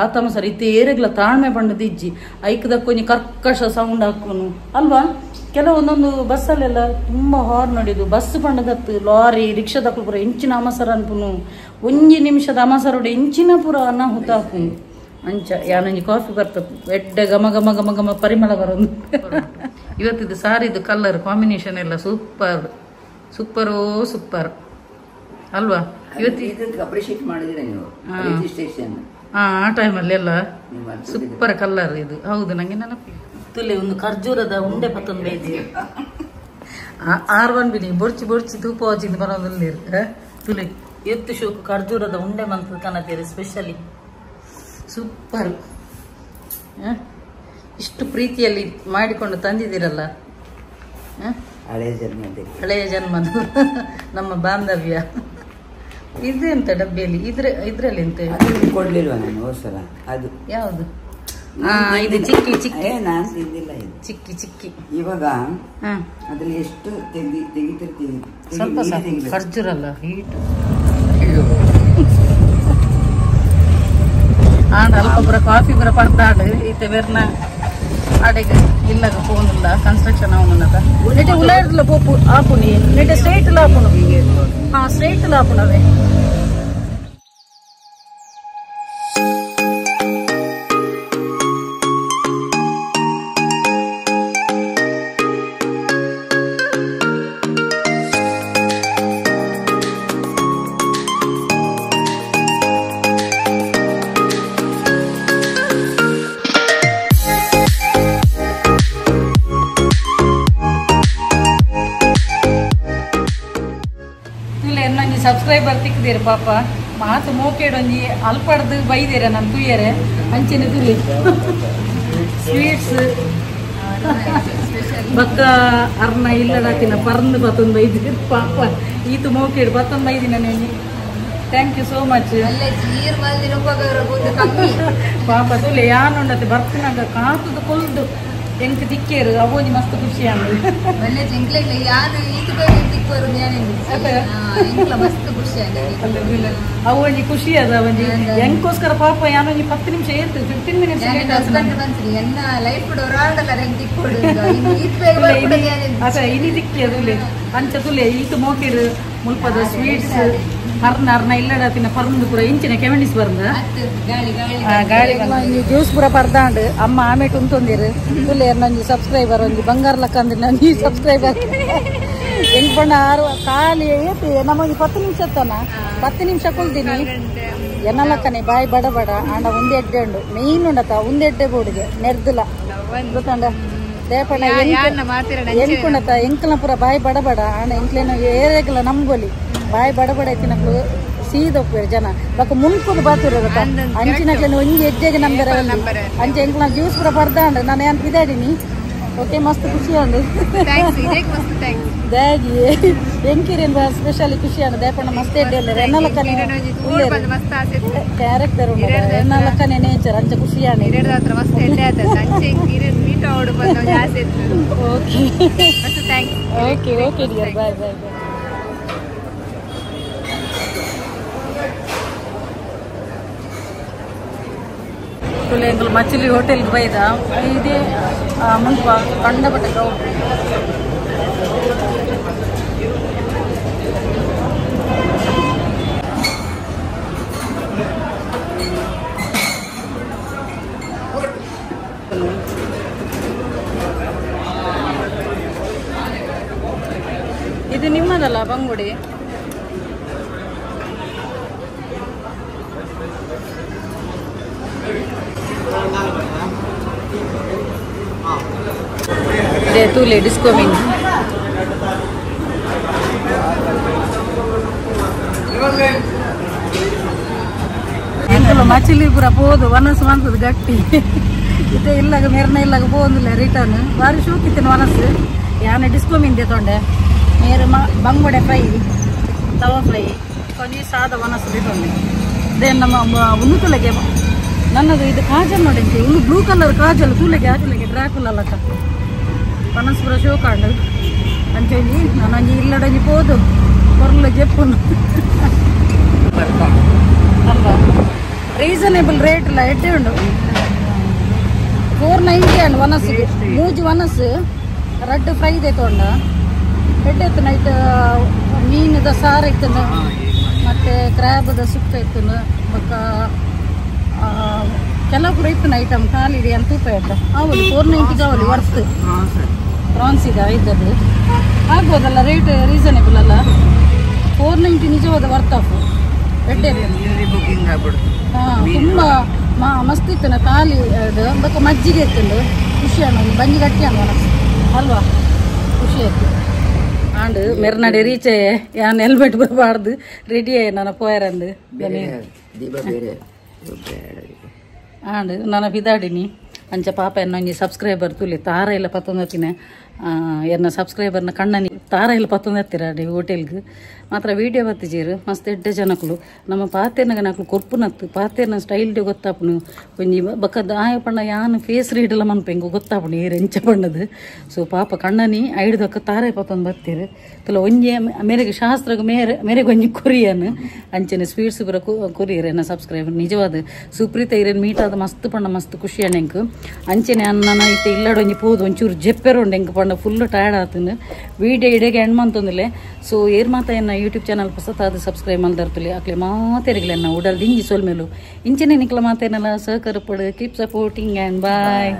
ಆ ತಮಸರ ಇತ್ತೆ ಏರೆಗ್ಲ ತಾಳ್ಮೆ ಪಂಡದ ಇಜ್ಜಿ ಐಕದಕ್ಕೊಂಜಿ ಕರ್ಕಶ ಸೌಂಡ್ ಹಾಕೋನು ಅಲ್ವಾ. ಕೆಲವೊಂದೊಂದು ಬಸ್ಸಲ್ಲೆಲ್ಲ ತುಂಬ ಹಾರ್ನ್ ಹೊಡಿದು ಬಸ್ ಪಂಡದತ್ತು ಲಾರಿ ರಿಕ್ಷಾದಕ್ಕೂ ಪೂರ ಇಂಚಿನ ಅಮಸರ ಅನ್ಪುನು ಒಂಜಿ ನಿಮಿಷದ ಅಮಸರೋಡು ಇಂಚಿನ ಪೂರ ಅನಾಹುತ ಹಾಕುನು. ಅಂಚ ಯಾನೊಂಜಿ ಕಾಫಿ ಬರ್ತದೆ ಎಡ್ಡೆ ಘಮ ಘಮ ಘಮ ಘಮ ಪರಿಮಳ ಬರೋದು. ಇವತ್ತಿದ್ದು ಸಾರಿದು ಕಲರ್ ಕಾಂಬಿನೇಷನ್ ಎಲ್ಲ ಸೂಪರ್ ಸೂಪರೋ ಸೂಪರ್ ಅಲ್ವಾ. ಇವತ್ತು ಅಪ್ರಿಷಿಯೇಟ್ ಮಾಡಿದ್ರೆ ನೀವು ರಿಜಿಸ್ಟ್ರೇಷನ್ ಆ ಟೈಮಲ್ಲಿ ಎಲ್ಲ ಸೂಪರ್ ಕಲರ್ ಇದು. ಹೌದು ನಂಗೆ ನೆನಪಿಲ್ಲ. ತುಲೆ ಒಂದು ಖರ್ಜೂರದ ಉಂಡೆ ಪತ್ತೊಂದು ಬೇಜಿ ಆರ್ ಒನ್ ಬಿನಿ ಬೊರ್ಚಿ ಬೊರ್ಚಿ ತೂಪ ವಾಚಿಂದ ಬರೋದಿಲ್ಲ ತುಲೆ ಎತ್ತು ಶೋಕು ಖರ್ಜೂರದ ಉಂಡೆ ಮಂತ್ ಕನತೀರಿ ಸ್ಪೆಷಲಿ ಸೂಪರ್. ಇಷ್ಟು ಪ್ರೀತಿಯಲ್ಲಿ ಮಾಡಿಕೊಂಡು ತಂದಿದ್ದೀರಲ್ಲ ಹಳೆಯ ಜನ್ಮದ ನಮ್ಮ ಬಾಂಧವ್ಯ. ಇದೆಂತ ಡಬ್ಬಿಯಲ್ಲಿ ಇದ್ರಲ್ಲಿ ಎಂತ ಕೊಡ್ಲಿಲ್ವಾ ನಾನು ಹೋದ್ಸಲ? ಅದು ಯಾವುದು? ಇದು ಚಿಕ್ಕಿ ಚಿಕ್ಕಿ ನಾನು ತಿಂದಿಲ್ಲ ಇದು ಚಿಕ್ಕಿ ಚಿಕ್ಕಿ. ಇವಾಗ ಅದ್ರಲ್ಲಿ ಎಷ್ಟು ತೆಗಿತಿರ್ತೀವಿ ಸ್ವಲ್ಪ ಖರ್ಜೂರಲ್ಲ ಹೀಟ್ ಆಂಡ ಅಲ್ಪ ಪೂರ ಕಾಫಿ ಪೂರ ಪಡ್ದಾಡು ಇತ್ತೆ ಬೇರ್ನ ಅಡೆಗೆ ಇಲ್ಲಗ ಫೋನ್ ಇಲ್ಲ ಕನ್ಸ್ಟ್ರಕ್ಷನ್ ಅವನದ ನೆಟೆ ಉಲಾಡ್ಲ ಪೋಪು ಆಪುನಿ ನೆಟೆ ಸ್ಟ್ರೈಟ್ ಲಾಪುನು. ಹಾ ಸ್ಟ್ರೈಟ್ ಲಾಪುನವೇ. ಸಬ್ಸ್ಕ್ರೈಬರ್ ತಿಕ್ಕಿದೀರಿ ಪಾಪ ಮಾತು ಮೋಕೇಡೊಂಜಿ ಅಲ್ಪಡ್ದು ಬೈದಿರ ನಾನು ತುಯ್ಯರೆ ಅಂಚಿನ ತುಲಿ ಸ್ವೀಟ್ಸ್ ಬಕ್ಕ ಅರ್ನ ಇಲ್ಲಡಾತಿನ ಪರ್ಂದು ಬತ್ತೊಂದು ಬೈದಿರಿ ಪಾಪ ಈತು ಮೋಕೇಡು ಬತ್ತೊಂದು ಬೈದಿನ ನಾನು. Thank you so much ಪಾಪ ತುಲೆ ಯಾನುಂಡತೆ ಬರ್ತಿನಾಗ ಕಾತುದು ಕೊಲ್ದು ಎಂಕ್ ತಿಕ್ಕೇರು ಅವೊಂಜಿ ಮಸ್ತ್ ಖುಷಿ ಆಂಡ್ ಅವೊಂಜಿ ಖುಷಿ ಅದ ಒಂಜಿ ಎಂಕೋಸ್ಕರ ಪಾಪ ಯಾನೊಂಜಿ 10 ನಿಮಿಷ ಏತು 15 ಮಿನಿಟ್ಸ್ ಅದ ಇನಿ ತಿಕ್ಕಿ ಅದು ಅಂಚ ತುಲೆ ಈತು ಮೋಕಿರು ಮುಲ್ಪದ ಸ್ವೀಟ್ಸ್ ಪರ್ನ ಅರ್ನ ಇಲ್ಲಡ ತಿನ್ನ ಪರ್ಂದು ಪೂರ ಇಂಚಿನ ಕೆವೆಂಡಿಸ್ ಬರ್ದ ಗಾಳಿ ಗಾಳಿ ಜ್ಯೂಸ್ ಪೂರ ಪರ್ದಾಂಡ್ ಅಮ್ಮ ಆಮೇಟ್ ಉಂತೊಂದಿರು ತುಲೆ ನಂಜಿ ಸಬ್ಸ್ಕ್ರೈಬರ್ ಒಂಜಿ ಬಂಗಾರ ಲಕ್ಕಂದಿರು ನಂಜಿ ಸಬ್ಸ್ಕ್ರೈಬರ್ ಹೆಂಗ್ ಬಣ್ಣ ಆರು ಖಾಲಿ ಏತಿ ನಮ್ಮೊಂಜಿ 10 ನಿಮಿಷ ತನ 10 ನಿಮಿಷ ಕುಲ್ದಿನಿ ಎನ್ನಲಕ್ಕನೆ ಬಾಯಿ ಬಡ ಬಡ ಆಂಡ ಒಂದೇ ಎಡ್ಡೆ ಉಂಡು ಮೇನ್ ಉಂಡತ ಒಂದೇ ಎಡ್ಡೆ ಬೋಡಿಗೆ ನೆರ್ದುಲ ಗೊತ್ತಂಡ ದೇಪಣ್ಣ ಎಂಕುಂಡತ ಎಂಕಲ್ನ ಪೂರ ಬಾಯಿ ಬಡ ಬಡ ಆಂಡ ಎಂಕ್ಲೇನು ಏರೇಗಲ ನಮ್ಗೊಲಿ ಬಾಯಿ ಬಡ ಬಡ ಐತಿನಕ್ಲು ಸೀದೊಪ್ಪೇರು ಜನ ಬೊಕ್ಕ ಮುನ್ಕುದು ಬಾತಿರೋ ಗೊತ್ತಾ ಅಂಚಿನಕ್ಲೇನು ಒಂಜಿ ಹೆಜ್ಜೆಗೆ ನಂಬರ ಅಂಚೆ ಎಂಕ್ಲ ಜ್ಯೂಸ್ ಪೂರ ಬರ್ದಾಂಡ ನಾನು ಏನ್ ಪಿದಾಡಿನಿ ಓಕೆ ಮಸ್ತ್ ಖುಷಿ ಅಂಡು ದಾಗಿ ಎಂಕಿರೇನ್ ಸ್ಪೆಷಲಿ ಖುಷಿ ಅಂಡು ದೇಪಣ್ಣ ಮಸ್ತ್ ಎಡ್ಡೆ ಉಲ್ಲೆರ್ ಎನ್ನಲಕ್ಕನೆ ಕ್ಯಾರೆಕ್ಟರ್ ಉಂಡು ಎನ್ನಲಕ್ಕನೆ ನೇಚರ್ ಅಂಚ ಖುಷಿ ಅಂಡು okay okay okay dear bye bye bye. ಎಂಕುಲು ಮಚಿಲಿ ಹೋಟೆಲ್ಗೆ ಬೈದ ಇದೇ ಮುಂದೆ ಕಂಡಪಟ್ಟೆ ಕ್ರೌಡ್. ಇದು ನಿಮ್ಮದಲ್ಲ ಬಂಗುಡಿ? ತೂಲೆ ಡಿಸ್ಕೋ ಮೀನ್ ಎಂಕಲು ಮಚಿಲಿ ಪೂರ ಪೋದು ವನಸು ಮಂತದ ಗಟ್ಟಿ ಇತ್ತೆ ಇಲ್ಲಾಗ ಮೇರ್ನ ಇಲ್ಲಾಗ ಪೋಂದಿಲ್ಲ ರಿಟರ್ನ್ ಬಾರಿ ಶೋಕಿತ್ತಿನ ವನಸು ಯಾನೆ ಡಿಸ್ಕೋ ಮೀನ್ ತೊಂಡೆ ಮೇರು ಬಂಗುಡೆ ಫ್ರೈ ತವ ಫ್ರೈ ಕೊಂಚ ಸಾದ ವನಸು ತೊಂಡೆ ಅದೇ ನಮ್ಮ ಒಂದು ತುಲೆಗೆ ನನ್ನದು ಇದು ಕಾಜಲ್ ನೋಡಿ ಇನ್ನು ಬ್ಲೂ ಕಲರ್ ಕಾಜಲ್ ತೂಲೆಗೆ ಆಚಲೆಗೆ ಡ್ರಾಕುಲ್ ಅಲ್ಲಕ್ಕ ಪನಸ್ಪುರ ಶೋಕಾಂಡು ಅಂಚೊಂಜಿ ನಾನೊಂಜಿ ಇಲ್ಲಡೊಂಜಿ ಪೋದು ಕೊರ್ಲು ಜೆಪ್ಪುನು ಅಲ್ವಾ ರೀಸನೇಬಲ್ ರೇಟ್ ಇಲ್ಲ ಎಡ್ಡೆ ಉಂಡು 490 ಅಂಡ್ ವನಸ್ಸಿಗೆ ಮೂಜಿ ವನಸ್ಸು ರಡ್ಡು ಫ್ರೈ ಇದೆ ತೊಂಡ ಎಡ್ಡೆ ಇತ್ತು ನೈಟ್ ಮೀನದ ಸಾರು ಇತ್ತು ಮತ್ತೆ ಕ್ರ್ಯಾಬದ ಸುಕ್ಕ ಇತ್ತು ಬೊಕ್ಕ ಕೆಲವು ಪೂರ ಇತ್ತು ಐಟಮ್ ಖಾಲಿ ಇದೆ ಅಂತ ತೂಪ ಇದ್ದ ಆವಲಿ 490 ಆವಲಿ ವರ್ತ್ ಪ್ರಾನ್ಸ್ ಇದೆ ಇದ್ದದ್ದು ಆಗ್ಬೋದಲ್ಲ ರೇಟ್ ರೀಸನೇಬಲ್ ಅಲ್ಲ 490 ನಿಜವಾದ ವರ್ತ್ ಆಫ್ ಎಡ್ಡೆ ಹಾಂ ತುಂಬ ಮಸ್ತ್ ಇತ್ತು ಖಾಲಿ ಅದು ಬೊಕ್ಕ ಮಜ್ಜಿಗೆ ಇತ್ತು ಖುಷಿ ಅಣ್ಣ ಬಂಜಿ ಗಟ್ಟಿ ಅಣ್ಣ ಅಲ್ವಾ ಖುಷಿ ಆಯ್ತು ಆಂಡ್ ಮೆರ್ನಡೆ ರೀಚೆ ಯಾನ್ ಹೆಲ್ಮೆಟ್ ಬರಬಾರ್ದು ರೆಡಿ ಆಯ್ ನನ್ನ ಪೋಯರಂದು ಆಂಡ್ ನಾನು ಬಿದಾಡಿನಿ ಅಂಚ ಪಾಪ ಎನ್ನೊಂಜಿ ಸಬ್ಸ್ಕ್ರೈಬರ್ ತುಲಿ ತಾರ ಇಲ್ಲ ಪತ್ತೊಂದತ್ತಿನ ಎನ್ನ ಸಬ್ಸ್ಕ್ರೈಬರ್ನ ಕಣ್ಣನಿ ತಾರ ಇಲ್ಲ ಪತ್ತೊಂದತ್ತಿರ ಹೋಟೆಲ್ಗೆ ಮಾತ್ರ ವೀಡಿಯೋ ಬತ್ತಿಜೀರು ಮಸ್ತ್ ಎಡ್ಡೆ ಜನಕುಲು ನಮ್ಮ ಪಾತೆರ್ನಗ ನಕಲು ಕೊರ್ಪುನತ್ತು ಪಾತೆರ್ನ ಸ್ಟೈಲ್ ಗೊತ್ತಾಪುನು ಒಂಜಿ ಬಕ್ಕದ ಆಯ ಪಣ್ಣ ಯಾನ್ ಫೇಸ್ ರೀಡಲ್ಲ ಮನ್ಪು ಹೆಂಗು ಗೊತ್ತಾಪುನು ಏರು ಎಂಚ ಪಣ್ಣದು ಸೊ ಪಾಪ ಕಣ್ಣನಿ ಐಡ್ದಕ್ಕ ತಾರೇ ಪತ್ತೊಂದು ಬತ್ತೀರು ತುಲ ಒಂಜಿ ಮೇರೆಗೆ ಶಾಸ್ತ್ರಗೆ ಮೇರೆ ಮೇರೆಗೆ ಒಂಜಿ ಕೊರಿಯನ್ ಅಂಚನೆ ಸ್ವೀಟ್ಸ್ ಪೂರ ಕೊರಿಯರ್ ಎನ್ನ ಸಬ್ಸ್ಕ್ರೈಬರ್ ನಿಜವಾದ ಸುಪ್ರೀತ ಇರೇನು ಮೀಟ್ ಆದ ಮಸ್ತ್ ಪಣ್ಣ ಮಸ್ತ್ ಖುಷಿ ಅಣ್ಣ ಎಂಕ್ ಅಂಚನೆ ಅನ್ನ ಇತ್ತೆ ಇಲ್ಲಡ ಒಂಜಿ ಪೋದು ಒಂಚೂರು ಜೆಪ್ಪೆರು ಉಂಡು ಎಂಕ್ ಪಂಡ ಫುಲ್ ಟಯರ್ಡ್ ಆತನು ವೀಡಿಯೋ ಇಡಗೆ ಎಂಡ್ ಮಂತೊಂದಿಲ್ಲ ಸೊ ಏರ್ ಮಾತ ಎನ್ನ ಯೂಟ್ಯೂಬ್ ಚಾನಲ್ ಹೊಸತಾದ ಸಬ್ಸ್ಕ್ರೈಬ್ ಮಲ್ದರ್ತುಲಿ ಅಕ್ಲೆ ಮಾತೆರಿಗ್ಲೆನ್ನ ಉಡಲ್ ದಿಂಜಿ ಸೊಲ್ಮೇಲು ಇಂಚನೆ ನಿಕ್ಲ ಮಾತೇನಲ್ಲ ಸಹಕಾರ ಪಡು keep supporting and bye.